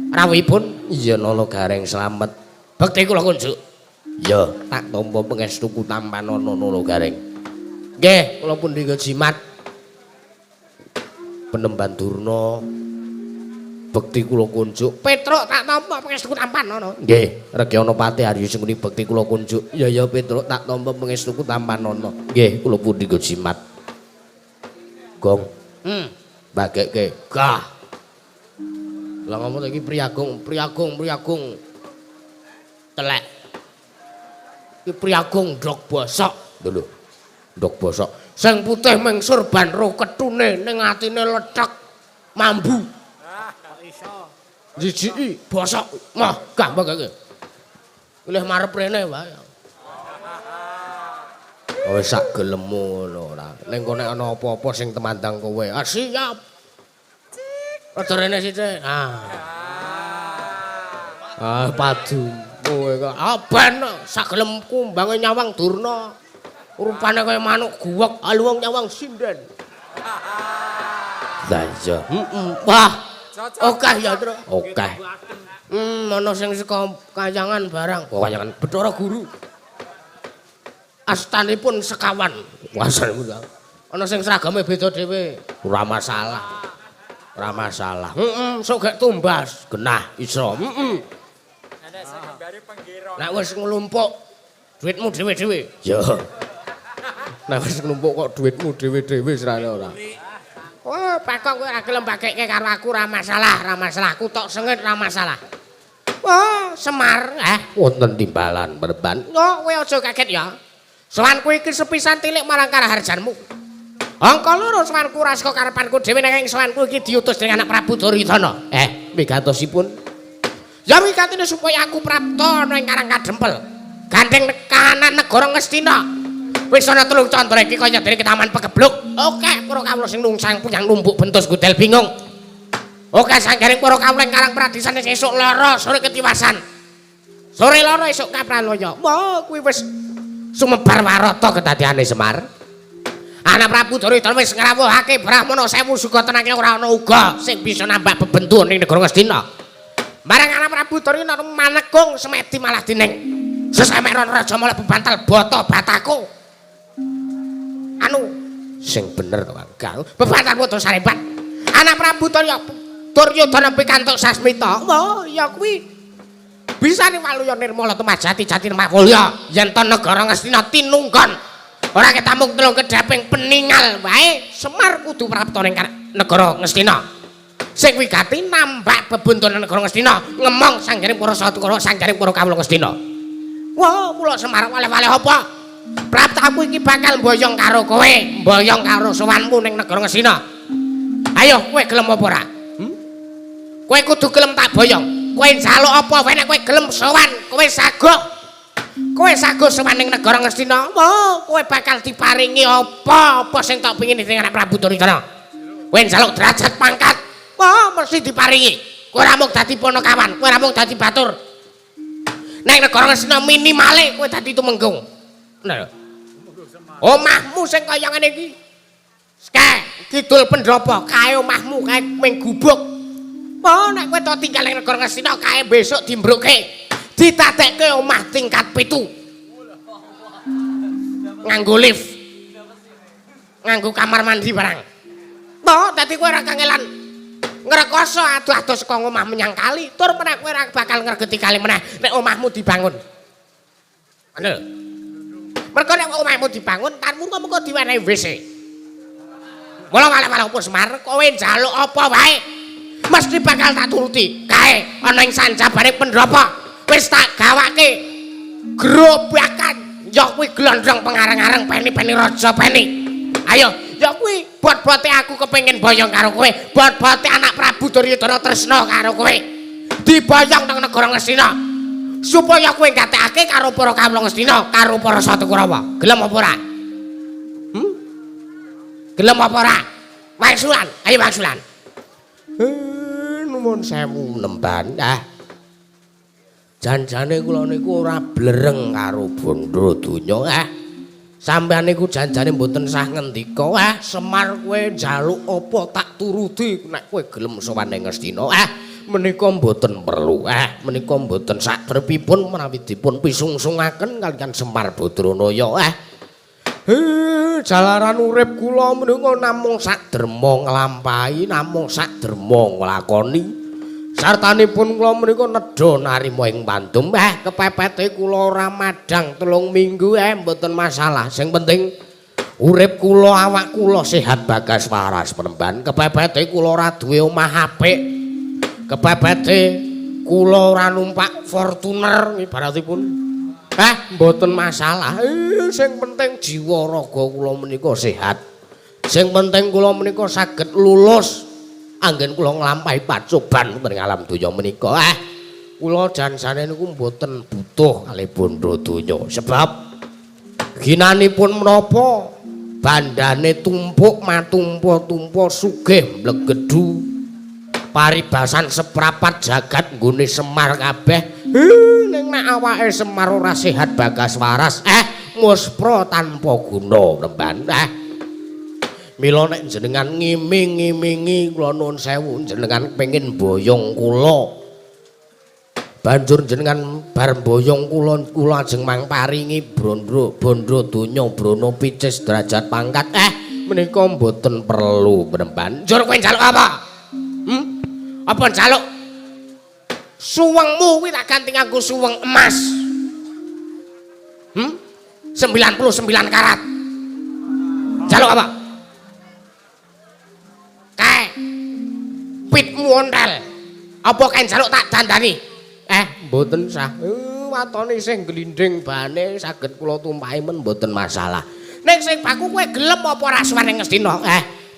Rawuhipun iya nala gareng slamet. Bekti kula kunjuk. Ya, tak tampa pangestuku tampanana nala gareng. Nggih, kula punika jimat. Penemban Durna bekti kula kunjuk. Petruk tak tampa pangestuku tampanana. Nggih, Rekyana Patih Harya Sengkuni bekti kula kunjuk. Ya ya Petruk tak tampa pangestuku tampanana. Nggih, kula punika jimat. Gong. Bagekke. Gah. Lah ngomong iki Priagung, Priagung, Priagung. Telek. Iki Priagung ndok bosok. Lho lho. Ndok bosok. Sing putih ming surban ro ketune ning atine lethek mambu. Ah, kok iso. Jijiki bosok. Mah, gah mbagake. Pilih marep rene wae. Wis sak gelemmu ngono ora. Ning kono nek ana apa-apa sing temandang kowe. Ah siap. Rada rene sithik. Ah. Ah padu. Kowe kok ah ben sak gelemku mbange nyawang Durna. Rupane kaya manuk guwek, aluwung nyawang sinden. Lah iya. Heeh. Wah. Okeh ya, Tru. Okeh. Ana sing saka kayangan barang. Oh, kayangan Bathara Guru. Astanipun sekawan. Astanipun. Ana sing seragame beda dhewe. Ora masalah. Ora masalah. Heeh, sok gek tumbas. Genah iso. Heeh. Nek sing ngembari penggirong. Nek wis nglumpuk duitmu dhewe-dhewe. Ya. Nek wis nglumpuk kok duitmu dhewe-dhewe serane ora. Oh, Pakong kowe ora gelem bagekke karo aku ora masalah, ora masalah. Aku tok sengit ora masalah. Wah, Semar, wonten timbalan perban. Oh, kowe aja kaget ya. Sowanku iki sepisan tilik marang karaharjanmu. Angka loro sowanku ora saka karepanku dhewe nanging sowanku iki diutus dening anak Prabu Duryudana. Wigatosipun. Ya wigatine supaya aku prapta ana ing Karang Kadempel. Gandeng kahanan negara Ngastina. Wis ana telung candra iki kaya dene ketaman pegebluk. Oke, para kawula sing nungsang puyang numbuk bentus gudel bingung. Oke, sanggaring para kawula ing Karang Pradisan esuk lara sore ketiwasan. Sore lara esuk kapralaya. Wah, kuwi wis sumebar warata kedadiane Semar. Anak Prabu Duryudana wis ngrawuhake Brahmana sewu suga tenange ora ana uga sing bisa nambah bebendu ning negara Ngastina. Bareng anak Prabu Duryudana manekung semedi malah dining. Sesemek raja malah bebantal bata bataku. Anu sing bener to Kang. Bebantal bata sarebat. Anak Prabu Duryudana pikantuk sasmita. Wah, ya kuwi bisa ning Waluya Nirmala Tumajati Jati Mawulya yen to negara Ngastina tinunggon. Ora ketamung telung kedhaping peningal wae Semar kudu prapta ning negara Ngastina. Sing wigati nambah bebuntunan negara Ngastina, ngemong sanggaring para satukara sanggaring para kawula Ngastina. Wah, kula Semar waleh-waleh apa? Praptaku iki bakal mboyong karo kowe, mboyong karo sowanmu ning negara Ngastina. Ayo, kowe gelem apa ora? Kowe kudu gelem tak boyong. Kowe njaluk apa wae nek kowe gelem sowan, kowe saguh. Kowe sago sowan ning negara Ngastina, oh, kowe bakal diparingi apa-apa sing tok pengin dening anak Prabu Duryudana. Kowe njaluk derajat pangkat, wah mesti diparingi. Kowe ora mung dadi ponokawan, kowe ora mung dadi batur. Nek negara Ngastina minimale kowe dadi tumenggung. Ngono lho. Omahmu sing kaya ngene iki. Kae kidul pendopo, kae omahmu kae ming gubuk. Oh, nek kowe tok tinggal ning negara Ngastina kae besok dimbrukke. Ditatekke omah tingkat 7. Nganggo lift. Nganggo kamar mandi barang. Oh, dadi kowe ora kangelan ngrekoso adoh-adoh saka omah menyang kali, tur meneh kowe ora bakal ngregeti kali meneh nek omahmu dibangun. Ngono lho. Mergo nek omahmu dibangun, tanmu mengko diwenehi WC. Mula waleh-waleh Semar, kowe njaluk apa wae mesti bakal tak turuti. Kae ana ing sanjabane pendopo wis tak gawake grobakan, ya kuwi glondong pengareng-areng peni-peni raja peni. Ayo, ya kuwi bot-bote aku kepengin boyong karo kowe, bot-bote anak Prabu Duryudana tresna karo kowe. Diboyong nang negara Ngastina supaya kowe gatekake karo para kawula Ngastina, karo para Satu Kurawa. Gelem apa ora? Gelem apa ora? Wangsulan, ayo wangsulan. Nuwun sewu nemban. Ah. Janjane kula niku ora blereng karo bondo donya. Ah. Sampeyan niku janjane mboten sah ngendika. Ah, Semar kowe njaluk apa tak turuti nek kowe gelem sowan ning Ngastina. Ah, menika mboten perlu. Ah, menika mboten satrepipun menawi dipun pisungsungaken kaliyan Semar Badranaya. Ah. Jalaran urip kula menika namung sak derma nglampahi, namung sak derma nglakoni. Sartanipun kula menika nedha narima ing pandum. Kepepete kula ora madhang 3 minggu mboten masalah. Sing penting urip kula, awak kula sehat bagas waras penemban. Kepepete kula ora duwe omah apik. Kepepete kula ora numpak Fortuner ibaratipun. Mboten masalah. Sing penting jiwa raga kula menika sehat. Sing penting kula menika saged lulus anggen kula nglampahi pacoban wonten ing alam donya menika. Kula jansane niku mboten butuh kalih bondo donya. Sebab ginanipun menapa bandane tumpuk matumpa-tumpa sugih mlegedu. Paribasan seprapat jagat nggone Semar kabeh. Ning nek awake Semar ora sehat bagas waras, muspra tanpa guna nemban. Mila nek jenengan ngiming-ngimingi kula nuwun sewu jenengan pengin boyong kula. Banjur jenengan bar boyong kula, kula ajeng mangparingi bondo bondo donya, brana picis derajat pangkat. Menika mboten perlu penemban. Njur kowe njaluk apa? Apa njaluk? Suwengmu kuwi tak ganti nganggo suweng emas. 99 karat. Njaluk apa? Kae. Pitmu ontel. Apa kae njaluk tak dandani? Mboten sah. Watone isih glinding bane saged kula tumpahi men mboten masalah. Ning sing baku kowe gelem apa ora sowan ning Ngastina?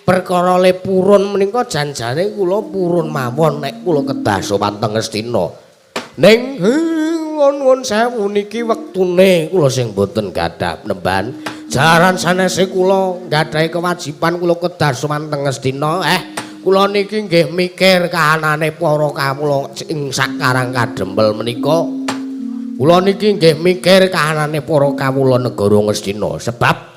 Perkara le purun menika janjane kula purun mawon nek kula kedah sowan teng Ngastina. Ning nuwun sewu niki wektune kula sing mboten gadah nemban. Jaran sanese kula nggadahi kewajiban kula kedah sowan teng Ngastina. Kula niki nggih mikir kahanane para kawula ing sak Karang Kadempel menika. Kula niki nggih mikir kahanane para kawula negara Ngastina sebab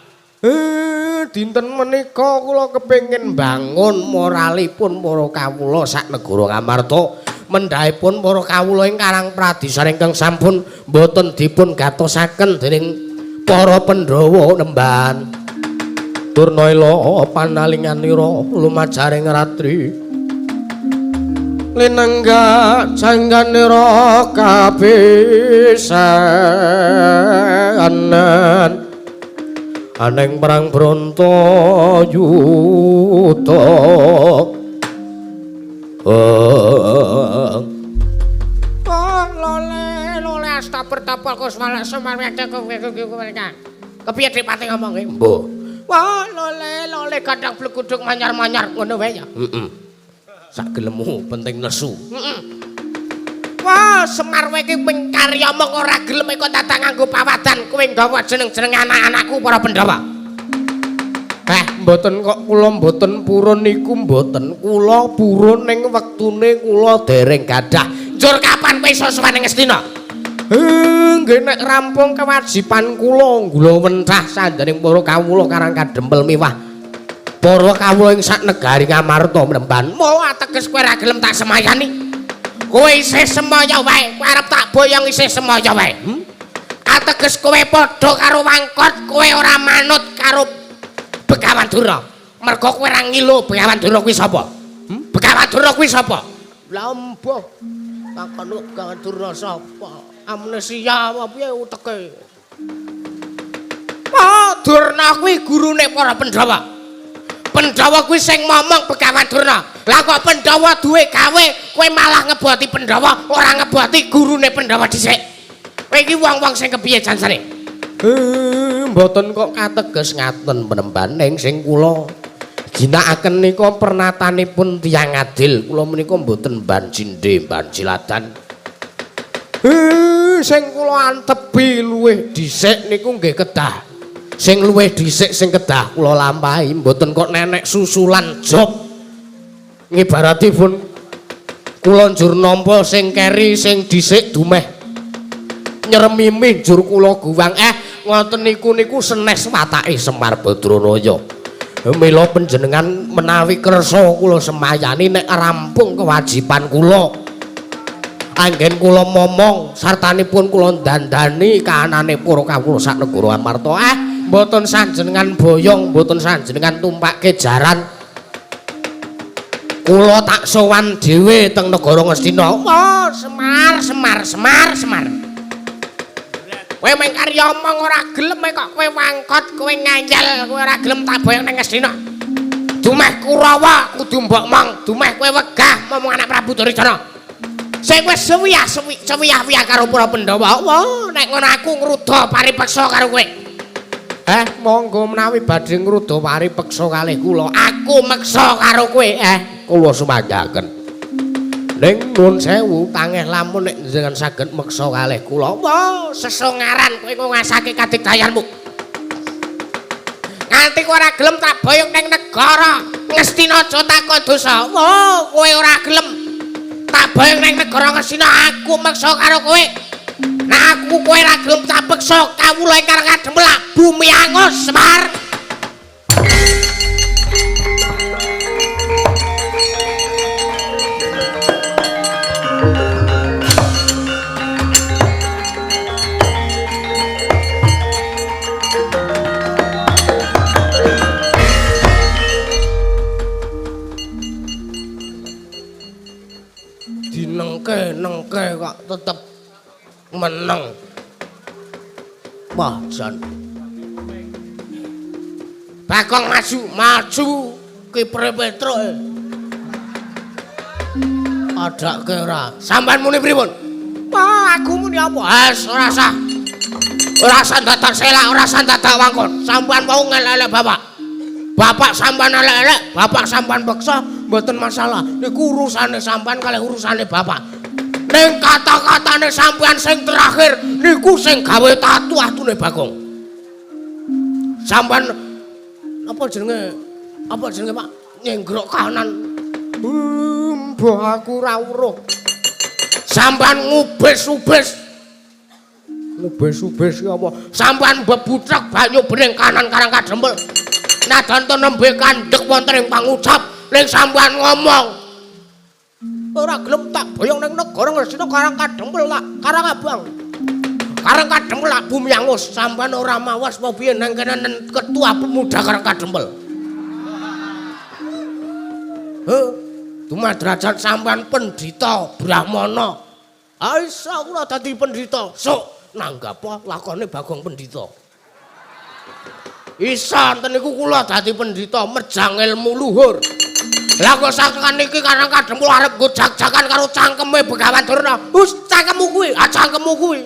dinten menika kula kepengin bangun moralipun para kawula sak negara Ngamarta, mendhahipun para kawula ing Karang Pradisan ingkang sampun mboten dipun gatosaken dening para Pandhawa nemban. Durna ila panalinganira lumajaring ratri linenggak jangganira kabisanan aneng perang Brontoyuda. Oh, lole lole asta bertapa kusmala semar kepiye Dik Pati ngomong e? Mbuh. Wah, lole lole gandang bleguduk manyar-manyar ngono wae ya. Heeh. Sak gelemu penting nesu. Heeh. Wah, Semar kowe iki ping karya mung ora gelem kok dadak nganggo pawadan kowe nggawa jeneng-jeneng anak-anakku para Pandhawa. Mboten kok kula mboten purun niku mboten. Kula purun ning wektune kula dereng gadah. Njur kapan kowe iso sowan ning Ngastina? Nggih nek rampung kewajiban kula nggula wentah sandaning para kawula Karang Kadempel miwah para kawula ing sak negari Ngamarta mremban. Mo ateges kowe ora gelem tak semayani. Kowe isih semaya wae, kowe arep tak boyong isih semaya wae. Ateges kowe padha karo wangkot, kowe ora manut karo Begawan Durna. Mergo kowe ora ngilu Begawan Durna kuwi sapa? Begawan Durna kuwi sapa? Lah mbuh. Takon Begawan Durna sapa? Amnesia apa piye uteke? Oh, Durna kuwi gurune para Pandhawa. Pandhawa kuwi sing momong Begawan Durna. Lah kok Pandhawa duwe gawe, kowe malah ngeboti Pandhawa, ora ngeboti gurune Pandhawa dhisik. Kowe iki wong-wong sing kepiye jansane? Mboten kok kateges ngaten penemban ning sing kula ginakaken nika pernatanipun tiyang adil. Kula menika mboten ban cindhe, ban ciladan. Sing kula antebi luwih dhisik niku nggih kedah. Sing luwih dhisik sing kedah kula lampahi mboten kok nenek susulan job. Ngibaratipun kula njur nampa sing keri sing dhisik dumeh nyeremimi njur kula guwang. Ngoten niku niku senes watake Semar Badranaya. Mila panjenengan menawi kersa kula semayani nek rampung kewajiban kula. Anggen kula momong sartanipun kula dandani kahanane para kawula sak negara Amarta. Mboten sanjenengan boyong, mboten sanjenengan tumpake jaran. Kula tak sowan dhewe teng negara Ngastina. Oh, Semar, Semar, Semar, Semar. Kowe mung karya omong ora gelem kok kowe wangkot, kowe ngayal, kowe ora gelem tak boyong nang Ngastina. Dumeh Kurawa kudu mbok mong, dumeh kowe wegah momong anak Prabu Duryudana. Sing wis suwiyah-wiyah karo para Pandhawa. Wah, nek ngono aku ngruda paripeksa karo kowe. Monggo menawi badhe ngruda paripeksa kalih kula, aku meksa karo kowe. Kula sumanggaken. Ning nuwun sewu tangeh lamun nek njenengan saged meksa kalih kula. Wah, sesongaran kowe ngasake kadigdayanmu. Nganti kowe ora gelem tak boyong ning negara Ngastina aja takon dosa. Wah, kowe ora gelem tak boyong ning negara Ngastina, aku meksa karo kowe. Nek aku kowe ora gelem tak peksa kawula ingkang kadempel bumi angus Semar. Dinengke nengke kok tetep meneng. Wah, jan. Bagong maju, maju kipere Petruk. Adake ora. Sampeyan muni pripun? Wah, aku muni apa? Wes ora sah. Ora sah dadak selak, ora sah dadak wangkon. Sampeyan mau ngelek-elek bapak. Bapak sampeyan elek-elek, bapak sampeyan peksa mboten masalah. Niku urusane sampeyan kalih urusane bapak. Ning kata-katane sampeyan sing terakhir niku sing gawe tatu atune Bagong. Sampeyan apa jenenge? Apa jenenge, Pak? Nyenggrok kanan. Mbah aku ora weruh. Sampeyan ngubes-ubes. Ngubes-ubes ki apa? Sampeyan bebutrek banyu bening kanan Karang Kadempel. Nadan to nembe kandhek wonten ing pangucap ning sampeyan ngomong ora gelem tak boyong ning negara Ngastina Karang Kadempel tak Karang Abang. Karang Kadempel lak bumi angus. Sampeyan ora mawas apa piye nang kene ketua pemuda Karang Kadempel. Heh, dumadrajat sampeyan pendhita Brahmana. Ah iso kula dadi pendhita. Sok nanggap lakone Bagong pendhita. Iso enten niku kula dadi pendhita mejang ilmu luhur. Lah kok sakan iki Karang Kadempel arep nggo jak-jakan karo cangkeme Begawan Durna. Hus, cangkemmu kuwi, ah cangkemmu kuwi.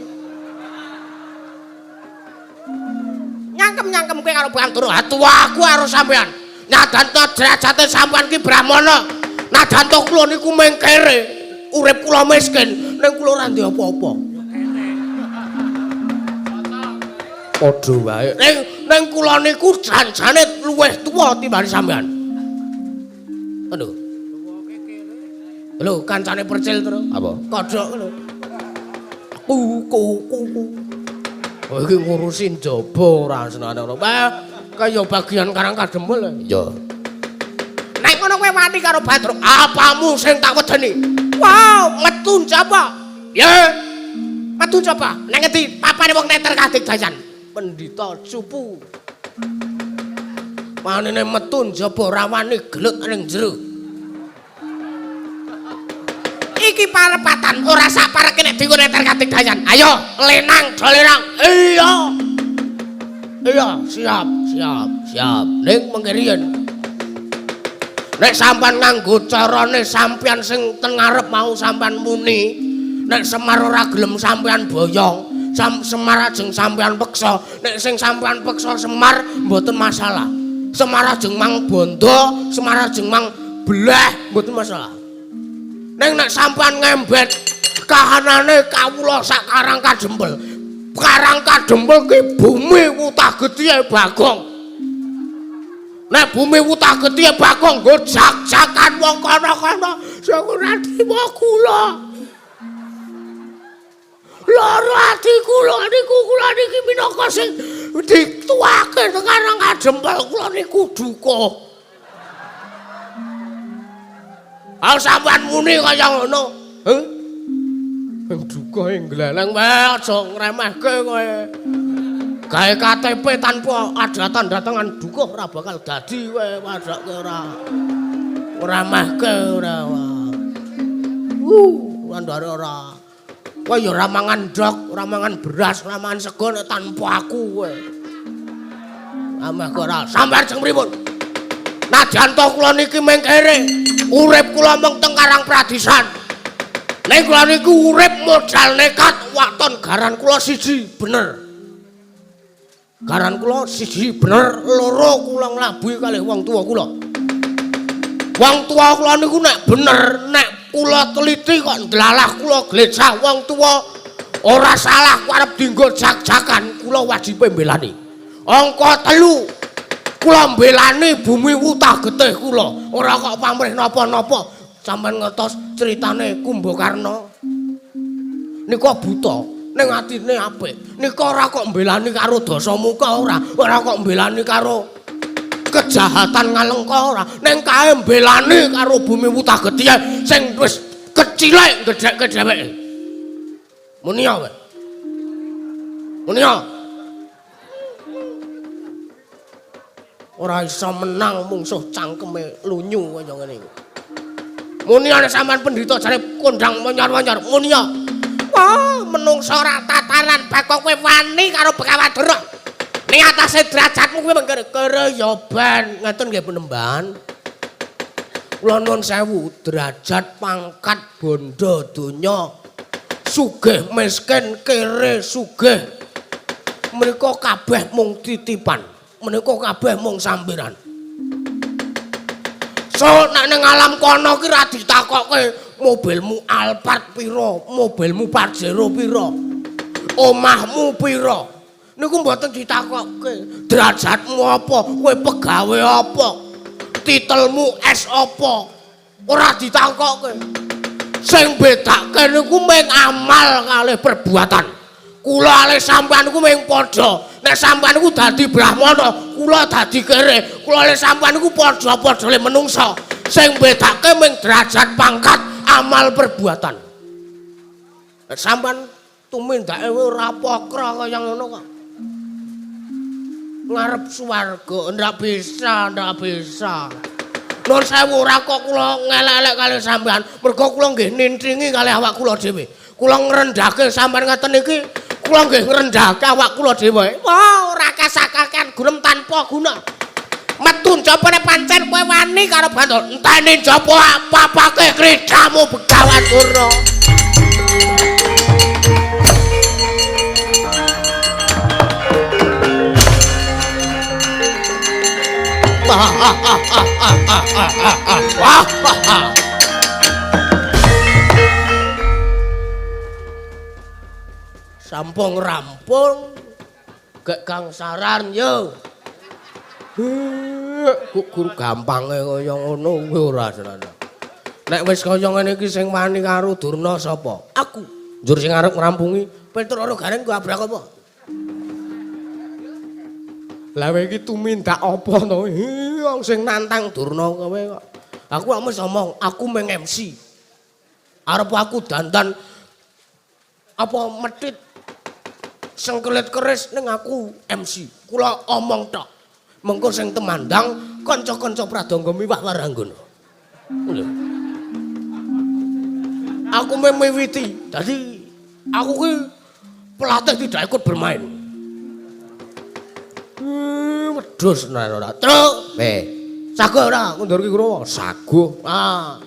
Nyangkem-nyangkem kowe karo Begawan Durna. Ha tuwa aku karo sampean. Nadan to derajate sampean ki Brahmana. Nadan to kula niku mengkere. Urip kula miskin, ning kula ora ndek apa-apa. Padha wae. Ning kula niku janjane luwih tuwa timbang sampean. Lho. Lho, kancane percil terus. Apa? Kodhok lho. Ku ku ku. Oh iki ngurusi njaba ora senane ngono. Wah, kaya bagian Karang Kadempel. Iya. Nek ngono kowe wani karo Badruk, apamu sing tak wedeni? Wow, metu njaba. Ya. Metu njaba. Nang ngendi papane wong neter kadigdayan? Pendhita cupu. Manene metu njaba ora wani gelut ning jero. Iki parepatan ora sak pareke nek dienggo neter kadigdayan. Ayo, lenang, do lenang. Iya. Iya, siap, siap, siap. Ning mengke riyen. Nek sampean nganggo carane sampean sing teng ngarep mau sampean muni, nek Semar ora gelem sampean boyong, Semar ajeng sampean peksa, nek sing sampean peksa Semar mboten masalah. Semar ajeng mang bondo, Semar ajeng mang bleh mboten masalah. Ning nek sampean ngembet kahanane kawula sak Karang Kadempel. Karang Kadempel ki bumi wutah getihe Bagong. Nek bumi wutah getihe Bagong nggo jak-jakan wong kono-kono sing ora trima kula. Lara ati kula niku kula niki minangka sing dituwake teng Karang Kadempel kula niku duka. Ah sampean muni kaya ngono. Heh? Duka ing gleleng wae aja ngremehke kowe. Gawe KTP tanpa ada tanda tangan dukuh ora bakal dadi kowe padake ora. Ngremehke ora. Andare ora. Kowe ya ora mangan ndok, ora mangan beras, ora mangan sego nek tanpa aku kowe. Ameh ora. Sampeyan jeng pripun? Najan to kula niki mung kere, urip kula mung teng Karang Pradisan. Ning kula niku urip modal nekat waton garan kula siji bener. Garan kula siji bener, loro kula nglabuhi kalih wong tuwa kula. Wong tuwa kula niku nek bener, nek kula teliti kok ndlalah kula glecah wong tuwa ora salah ku arep dienggo jak-jakan, kula wajibe mbelani. Angka 3 kula mbelani bumi wutah getih kula, ora kok pamrih napa-napa. Sampeyan ngertos critane Kumbakarna nika buta ning atine apik. Nika ora kok mbelani karo Dasamuka ora, ora kok mbelani karo kejahatan Ngalengka ora, ning kae mbelani karo bumi wutah getih sing wis kecilek gedhekke dheweke. Muni ya kowe? Muni ya? Ora iso menang mungsuh cangkeme lunyu kaya ngene iki. Muni ana sampean pendhita jare kondang menyor-menyor. Muni ya. Wah, menungsa ora tataran bakok kowe wani karo Begawan Duruk. Ning atase derajatmu kowe mengkere-kere ya ben. Ngoten nggih penemban. Kula nuwun sewu, derajat pangkat bondo donya sugih miskin kere sugih menika kabeh mung titipan. Menika kabeh mung sampiran. So nek ning alam kono ki ra ditakokke mobilmu Alphard pira, mobilmu Pajero pira, omahmu pira. Niku mboten ditakokke. Derajatmu apa, kowe pegawe apa, titelmu S apa, ora ditakokke. Sing bedake niku mung amal kalih perbuatan. Kula kalih sampean niku mung padha. Nek sampean niku dadi brahmana, kula dadi kere. Kula kalih sampean niku padha-padha le menungsa. Sing bedake mung derajat pangkat, amal perbuatan. Nek sampean tumindake ora pokra kaya ngono kok. Ngarep swarga ndak bisa, ndak bisa. Nuwun sewu ora kok kula ngelek-elek kalih sampean, mergo kula nggih nintringi kalih awak kula dhewe. Kula ngrendhake sampean ngaten iki, kula nggih ngrendhake awak kula dhewe. Wah, ora kasakaken gurem tanpa guna. Metu njaba nek pancen kowe wani karo Bantul, enteni njaba papake kricamu Begawan Durna. Wah. Sampung rampung gek gangsaran yo. Kok guru gampange kaya ngono kuwi ora tenan. Nek wis kaya ngene iki sing wani karo Durna sapa? Aku. Njur sing arep ngrampungi Petruk karo Gareng ku abrak apa? Lah kowe iki tumindak apa to? Wong sing nantang Durna kowe kok. Aku wis omong, aku meng MC. Arep aku dandan apa metit sengkelit keris ning aku MC. Kula omong tok. Mengko sing temandang kanca-kanca pradangga miwah waranggana. Lho. Aku miwiti. Dadi aku ki pelatih tidak ikut bermain. Wedhus ora. Truk. Sago ora ngundur ki Kurawa? Sago. Ah.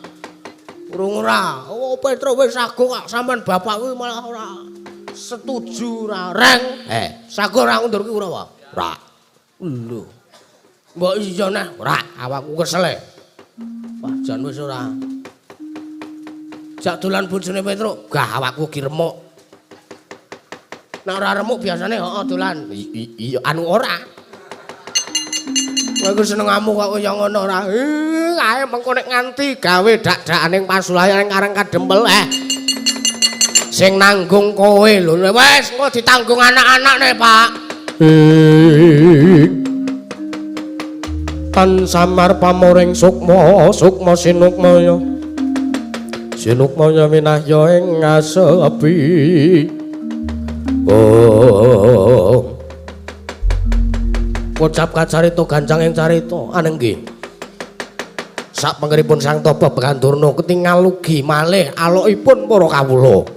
Urung ora. Oh Petruk wis sago kok sampean bapak kuwi malah ora setuju ora reng. Sago ora ngundur ki Kurawa? Ora. Lho. Mbok iya neh ora, awakku kesel e. Wah jan wis ora. Jak dolan bojone Petruk, gah awakku ki remuk. Nek ora remuk biasane heeh dolan. Iya anu ora. Kowe iku senengamu kok kaya ngono ora. Kae mengko nek nganti gawe dak-dakane ning pasulayan ning Karang Kadempel Sing nanggung kowe lho. Wis engko ditanggung anak-anakne, Pak. Tan samar pamoring sukma, sukma sinukmaya. Sinukmaya winahya ing ngasepi. Oh. Kocap kacarita gancang ing carita anenggih. Sak pengeripun Sang Tapa Bekandurna ketingal ugi malih alokipun para kawula.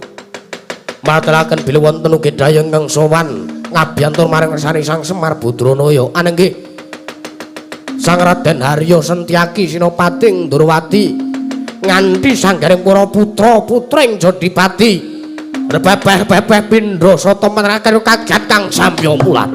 Matelaken bilih wonten ugi dayang ingkang sowan ngabiyantur marang kersane Sang Semar Badranaya anenggih. Sang Raden Harya Sentyaki Sinopating Ndorowati nganti sanggaring para putra-putring Jodipati rebebeh-bebeh pindha sata meneraken kaget kang samya mulat.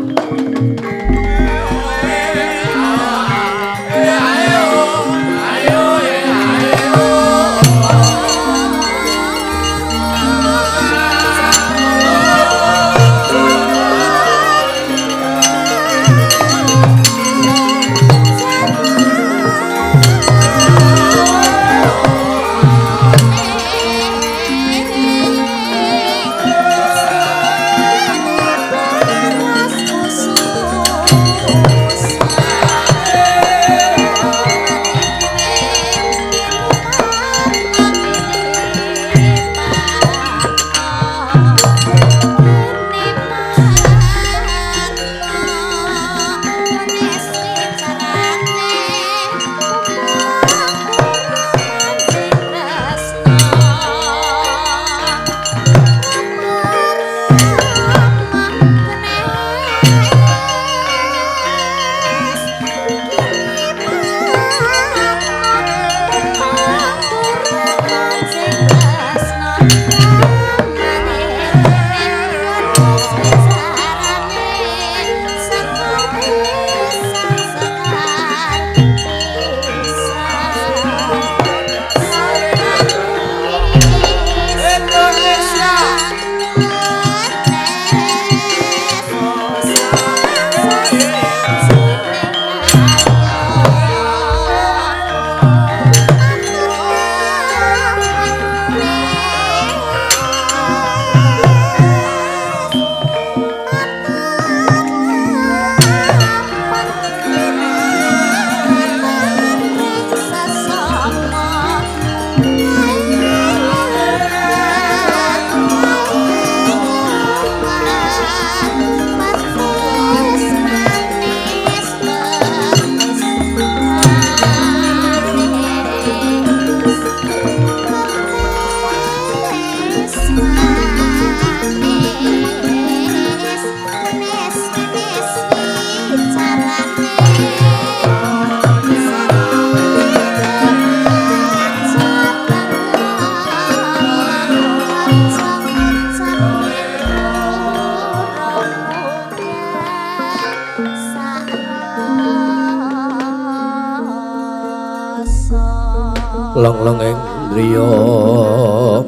Long-long ing driya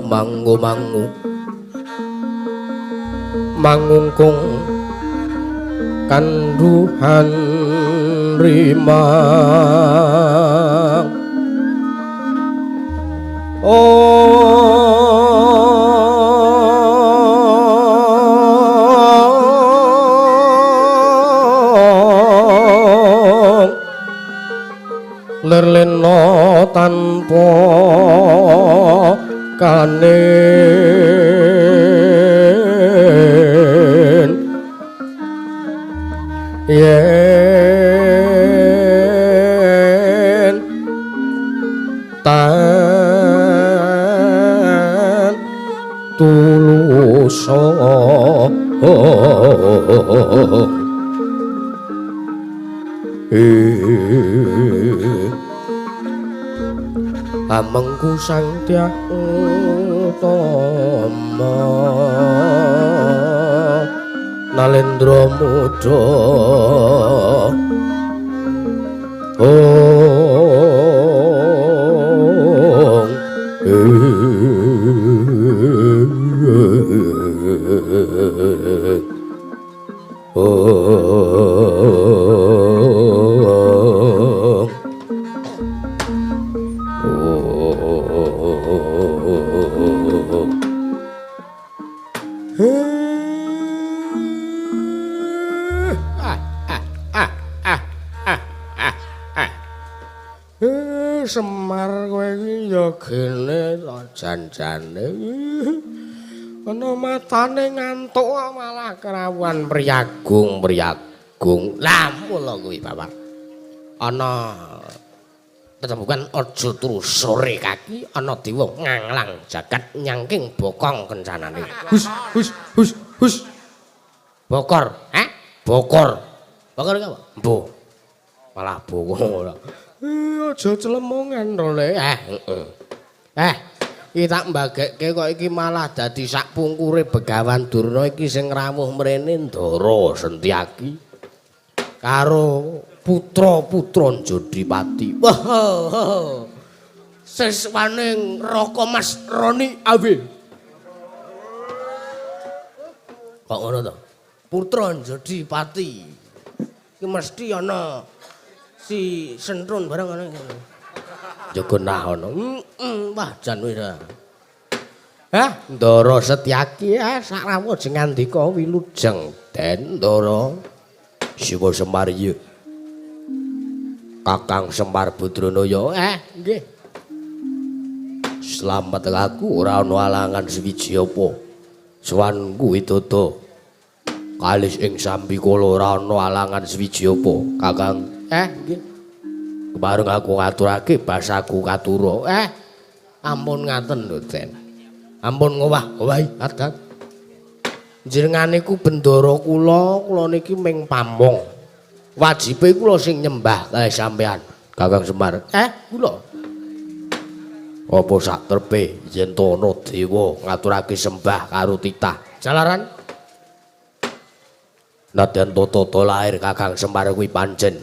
mangu-mangu Mangungkung kanduhan rimang. Oh, lerlena tanpa kanen, yen tan tulusa amengku Sang Dyah Utama Nalendra muda. Oh, oh, oh. Semar kowe iki ya gene to jan-jane. Ana matane ngantuk kok malah kerawan priyagung-priyagung. Lah mula kuwi Bapak. Ana tetembukan aja turu sore kaki ana dewa nganglang jagat nyangking bokong kencanane. Hus hus hus hus. Bokor, heh? Bokor. Bokor iki apa? Mbuh. Malah bokor ora. Aja celemongan to, Le. Heeh. Iki tak mbagekke kok iki malah dadi sak pungkure Begawan Durna iki sing rawuh mrene Ndara Sentiaki karo putra-putra Jodipati. Wah. Siswaning Raka Mas Roni Awe. Kok ngono to? Putra Jodipati. Iki mesti ana si Sentrun bareng ngono. Jaga nah ana. Wah jan wis. Hah, Ndara Setyaki sak rawuh jeng ngandika wilujeng Den Ndara. Siwa Semar iya. Kakang Semar Badranaya. Nggih. Slamet aku ora ana alangan suwiji apa. Sowanku widodo. Kalis ing sambikala ora ana alangan suwiji apa, Kakang. Nggih. Kemareng aku ngaturake basaku katura. Ampun ngaten lho, Den. Ampun ngowah-owahi adat. Jenengan niku bendara kula, kula niki ming pamong. Wajibe kula sing nyembah kae sampean, Kakang Semar. Kula. Apa sak trepe yen to ana dewa ngaturake sembah karo titah. Jalaran nadyan tata lair Kakang Semar kuwi pancen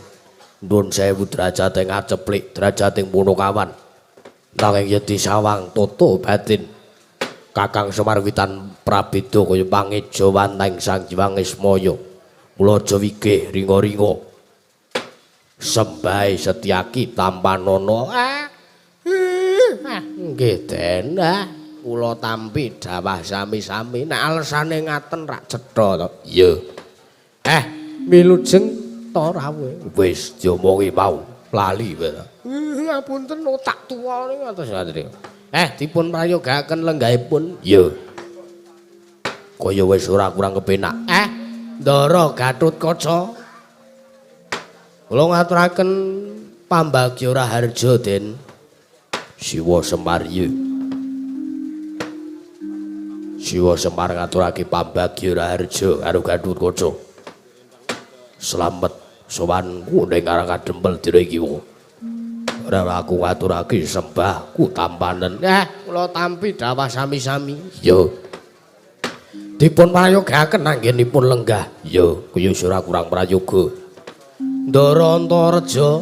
nuwun sewu derajate ngaceplik derajating punakawan. Nanging yen disawang tata batin Kakang Semar kuwi tan prabeda kaya pangeja wanteng Sang Hyang Ismaya. Mula aja wigih ringa-ringa. Sembahe Setyaki tampanana. Nggih Den, kula tampi dawah sami-sami. Nek alesane ngaten rak cetha to. Iya. Wilujeng to rawuhe. Wis diomongi mau, lali wae. Ngapunten otak tuwa niku atus ngatri. Dipun prayogakaken lenggahipun. Iya. Kaya wis ora kurang kepenak. Ndara Gatotkaca. Kula ngaturaken pambagya raharja, Den. Siwa Semar iya. Siwa Semar ngaturake pambagya raharja karo Gatotkaca. Slamet sowanku ning Karang Kadempel dina iki. Ora aku ngaturake sembahku tampanen. Kula tampi dawah sami-sami. Iya. Dipun prayogakaken anggenipun lenggah. Iya, kaya ora kurang prayoga. Ndara Antareja.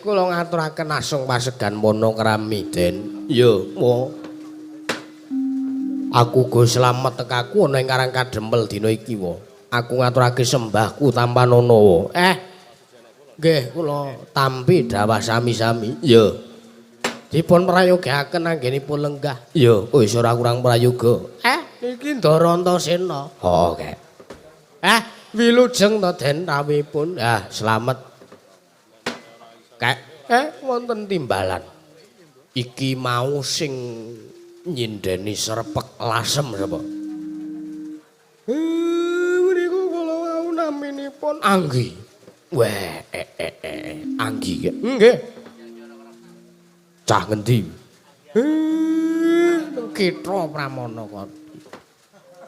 Kula ngaturaken asung pasegan Panakrami, Den. Iya, mo. Aku go slamet tekaku ana ing Karang Kadempel dina iki wa. Aku ngaturake sembahku tampanana wa. Nggih kula tampi dhawah sami-sami. Iya. Dipun prayogaaken anggenipun lenggah. Iya, wis ora kurang prayoga. Niki Ndara Antasena. Oh, oke. Wilujeng to Den rawuhipun. Ah, slamet. Kek, wonten timbalan. Iki mau sing nyindeni serpek lasem sapa? Mriku kula wau naminipun Anggi. Weh, Anggi ke? Nggih. Cah ngendi? Teng Kitra Pramana kok.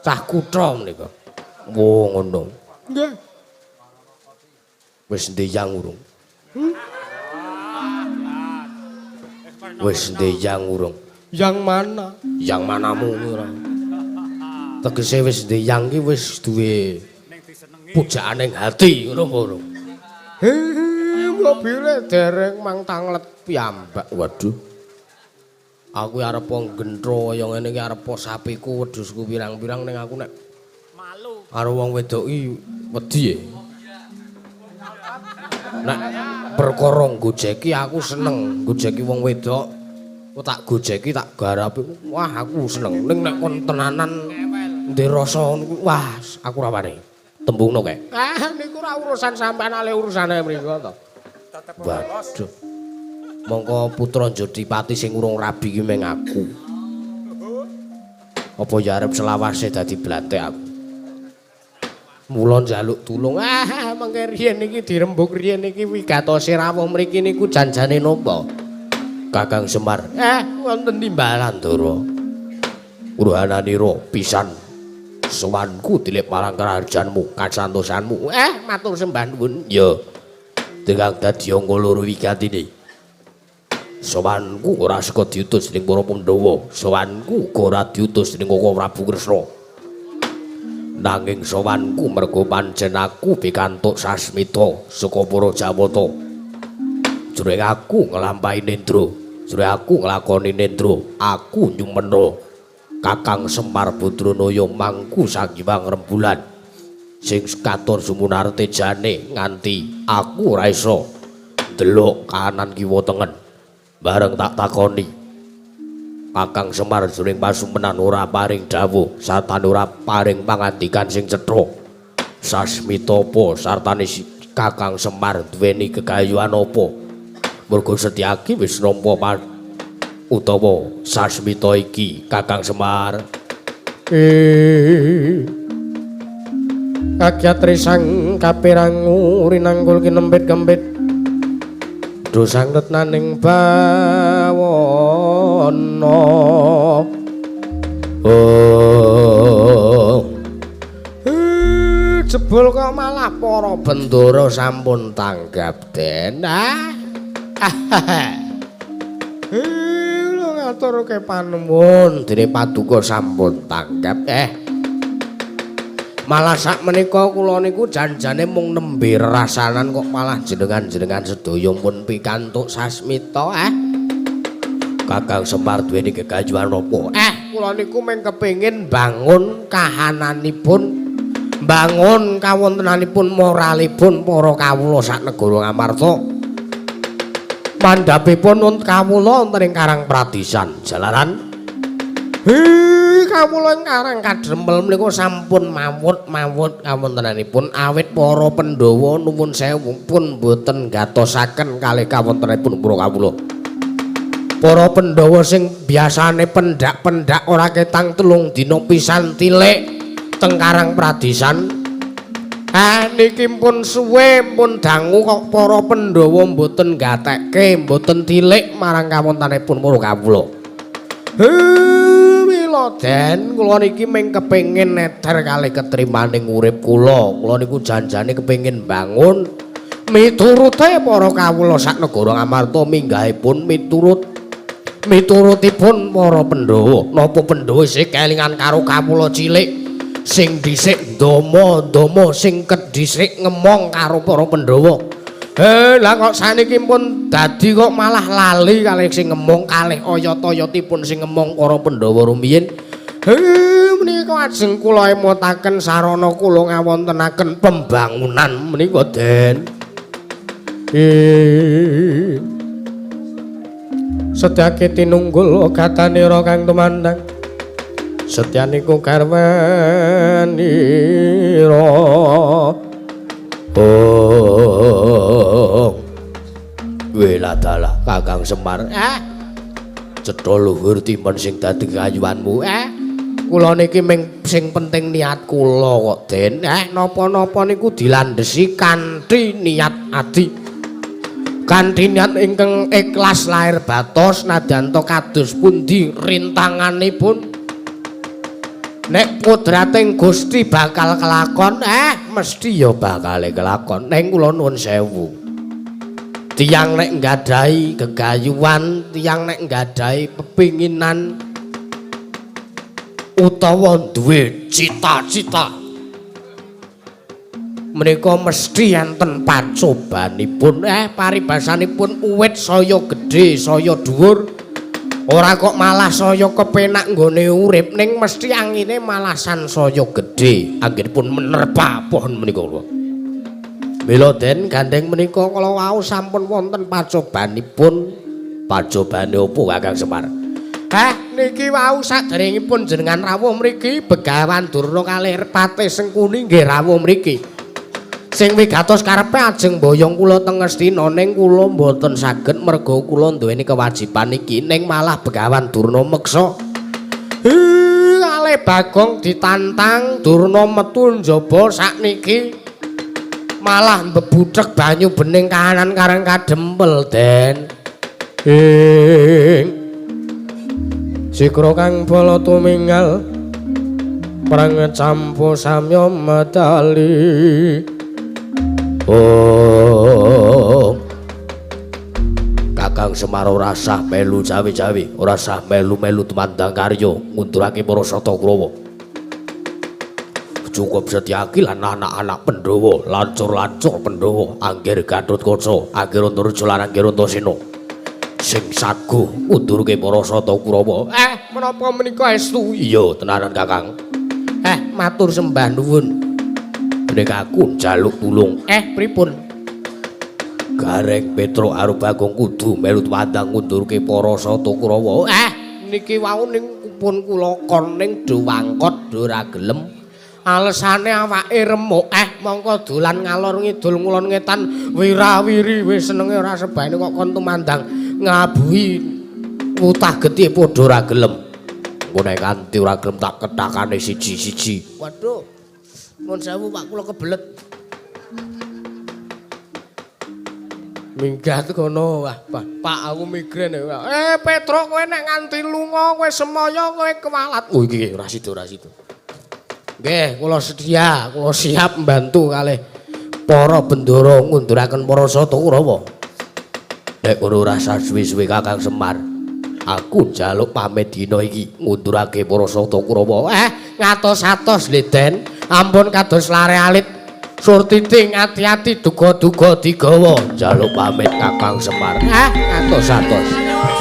Cah kutha menika. Oh, ngono. Nggih. Wis ndeyang urung? Wis ndeyang urung? Yang mana? Yang manamu ora. Tegese wis ndeyang ki wis duwe pujaan ing hati ngono apa urung? Mobile dereng mang tanglet piyambak. Waduh. Aku arep gentro kaya ngene iki arep sapiku wedhusku pirang-pirang ning aku nek malu karo wong wedok iki wedi e. Nek perkara gojeki aku seneng gojeki wong wedok. Aku tak gojeki tak garapi. Wah, aku seneng. Ning nek kon tenanan ndek rasa wah, aku ora wani. Tembungno kae. Ah, niku ora urusan sampean ale urusane mriku to. Waduh. Mongko putra Jodipati sing urung rabi ki meng aku. Apa ya arep selawase dadi blantek aku. Mula njaluk tulung. Ah, mengke riyen iki dirembug riyen iki wigatose rawuh mriki niku janjane napa? Kakang Semar. Wonten timbalan Ndara. Urhananira pisan. Sowanku dilip marang karajanmu, kasantosanmu. Matur sembah nuwun. Ya. Dengan dadi angka loro wigatine. Sowanku ora saka diutus dening para Pandhawa, sowanku uga ora diutus dening Koko Prabu Kresna. Nanging sowanku mergo pancen aku pikantuk sasmita saka para Jawata. Jroning aku nglampahi nendra, jroning aku nglakoni nendra, aku nyumena Kakang Semar Badranaya mangku Sang Hyang Rembulan sing katon sumunar tejane nganti aku ora iso ndelok kanan kiwa tengen. Bareng tak takoni Kakang Semar jroning pasumenan ora paring dawuh sartane ora paring pangandikan sing cetha. Sasmita apa sartane Kakang Semar duweni gegayuhan apa? Mergo Setyaki wis nampa utawa sasmita iki Kakang Semar. Kagyat risang kapirangu rinanggul kinempit-kempit dosang retnaning bawana. Oh, jebul kok malah para bendara sampun tanggap den. Kula ngaturke panuwun dene paduka sampun tanggap. Malah sak menika kula niku janjane mung nembe rerasanan kok malah jenengan-jenengan sedaya pun pikantuk sasmita. Kakang Semar duweni gegayuhan apa? Kula niku mung kepengin bangun kahananipun, bangun kawontenanipun moralipun para kawula sak negara Ngamarta. Mandhapipun kawula wonten ing Karang Pradisan jalaran. Kawula ing Karang Kadempel menika sampun mawut-mawut kawontenanipun awit para Pandhawa nuwun sewu pun boten gatosaken kalih kawontenanipun para kawula. Para Pandhawa sing biasane pendak-pendak ora ketang 3 dina pisan tilik teng Karang Pradisan. Niki pun suwe pun dangu kok para Pandhawa mboten gatekke, mboten tilik marang kawontenanipun para kawula. Mila den kula niki mung kepengin neder kalih ketrimaning urip kula. Kula niku janjane kepengin bangun miturute para kawula sak negara Ngamarta minggahipun miturutipun para Pandhawa. Napa Pandhawa isih kelingan karo kawula cilik sing dhisik ndama-ndama sing kedhisik ngemong karo para Pandhawa. Lah kok saniki pun dadi kok malah lali kalih sing ngemong kalih oyot-oyotipun sing ngemong para Pandhawa rumiyin. Menika ajeng kula emotaken sarana kula ngawontenaken pembangunan menika, Den. Setyake tinunggul katanira kang tumandang. Setyaniku garwanira. Oh. Weladalah Kakang Semar. Cetha luhur timbang sing dadi kayuwanmu. Kula niki ming sing penting niat kula kok, Den. Napa-napa niku dilandhesi kanthi niat ati. Kanthi niat ingkang ikhlas lahir batos nadyan ta kados pundi rintanganipun. Nek kodrating Gusti bakal kelakon, mesti ya bakal kelakon. Ning kula nuwun sewu. Tiyang nek nggadahi gegayuhan, tiyang nek nggadahi pepinginan utawa duwe cita-cita, menika mesti enten pacobanipun. Paribasanipun uwit saya gedhe, saya dhuwur, ora kok malah saya kepenak nggone urip, ning mesti angine malah sansaya gedhe anggenipun menerpa pohon menika. Mila Den gandeng menika kala wau sampun wonten pacobanipun. Pacobane opo Kakang Semar? Niki wau saderengipun jenengan rawuh mriki Begawan Durna kalih Patih Sengkuni nggih rawuh mriki. Sing wigatos karepe ajeng mboyong kula teng Ngastina, ning kula mboten saged merga kula duweni kewajiban iki, ning malah Begawan Durna meksa. Kalih Bagong ditantang Durna metu njaba sakniki malah mbebuthek banyu bening kahanan karang kadempel, Den. Sikra kang bala tumingal perang campo samya medali. Oh. Kakang Semar ora sah melu jawi-jawi, ora sah melu-melu tumandang karya ngundurake para Sata Kurawa. Cukup Setyaki lan anak-anak Pandhawa, lancur-lancur Pandhawa, Anggir Gatotkaca, Anggir Antareja lan Anggir Antasena. Sing saguh ngundurke para Sata Kurawa. Menapa menika estu? Iya, tenanan Kakang. Matur sembah nuwun. Menika aku njaluk tulung. Pripun? Gareng Petruk karo Bagong kudu melu tumandang ngundurke para Sata Kurawa. Niki wau ning pun kula kon ning do wangkot do ora gelem. Alesane awake remuk. Mongko dolan ngalor ngidul ngulon ngetan wirawiri wis senenge ora sebaene kok kon tumandang ngabuhi wutah getih padha ora gelem. Engko nek kanthi ora gelem tak kethakane siji-siji. Waduh. Nuwun sewu Pak, kula kebelet. Minggat kono. Wah, Pak aku migrain. Petruk kowe nek nganti lunga kowe semaya kowe kewalat. Oh iki ora sida, ora sida. Nggih, kula sedia, kula siap mbantu kalih para bendara ngunduraken para Sata Kurawa. Nek ngono ora usah suwe-suwe Kakang Semar. Aku njaluk pamit dina iki ngundurake para Sata Kurawa. Ngatos-atos lho, Den. Ampun kados lare alit. Surtiting ati-ati duga-duga digawa. Njaluk pamit Kakang Semar. Ngatos-atos. Mas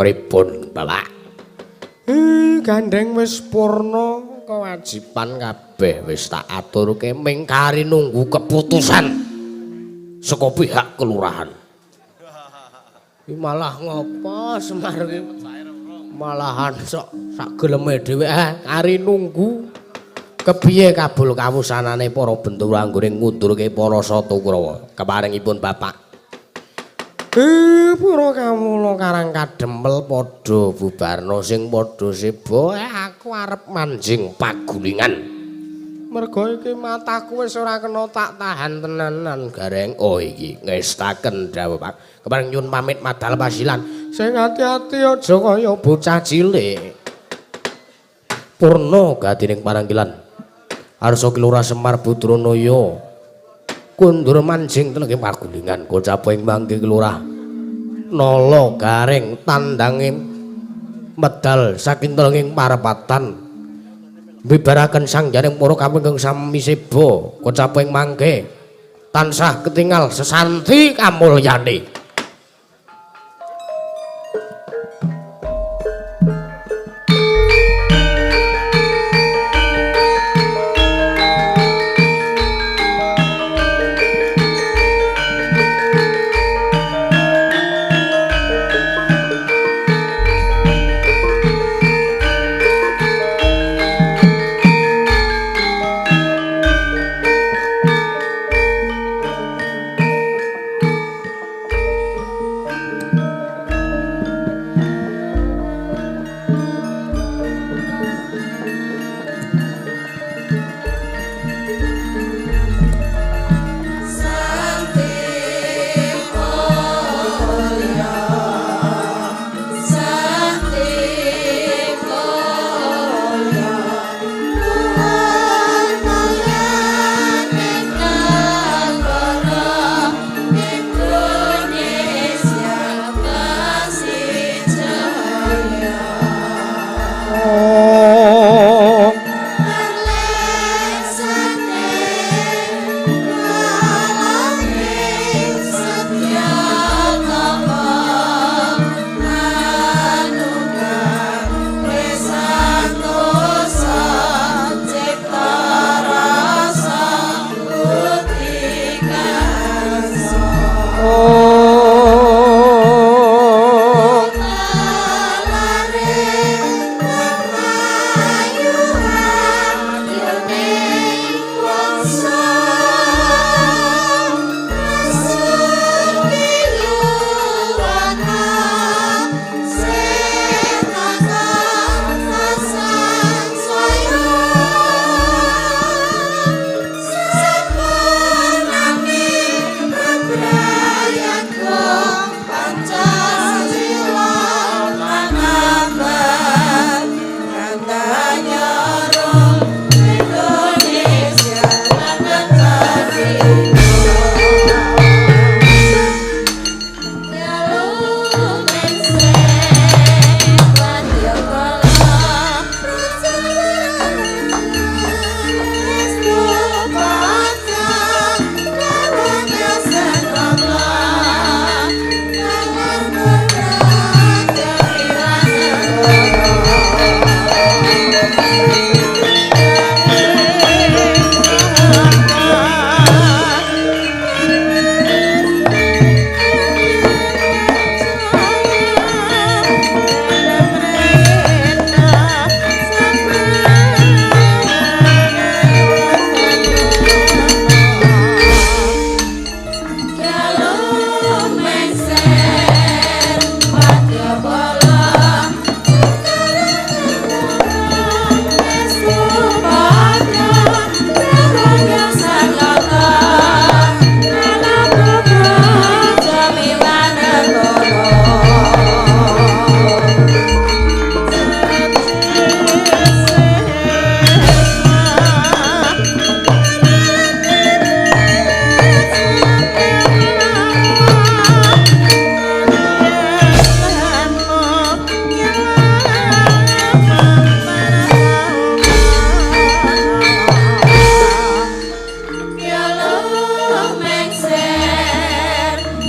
Pripun, Bapak? Gandeng wis purna kewajiban kabeh wis tak aturke ming kari nunggu keputusan saka pihak kelurahan. Iki malah ngopo Semar iki? Malahan sok sak geleme dhewe kari nunggu kepiye kabul kawusanane para bendara anggone ngundurke para Sata Kurawa. Keparingipun Bapak. Para kawula Karang Kadempel padha bubarna sing padha seba, aku arep manjing pagulingan. Merga iki mataku wis ora kena tak tahan tenanan Gareng. Oh iki ngestaken dawuh Pak. Kepareng nyuwun pamit madal pasilan. Sing ati-ati aja kaya bocah cilik. Purna gadining parangkilan. Arsa Kilurah Semar Budranaya kundur manjing telenge pagulingan kocap ing mangke kelurah Nala Gareng tandange medal saking telenging parepatan bibaraken sangjaning para kawula ingkang sami seba kocap ing mangke tansah ketingal sesanti kamulyane.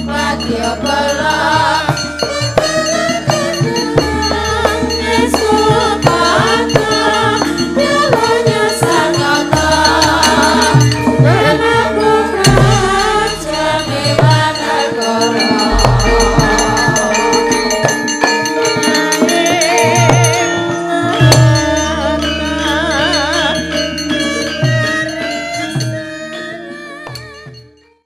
Madya.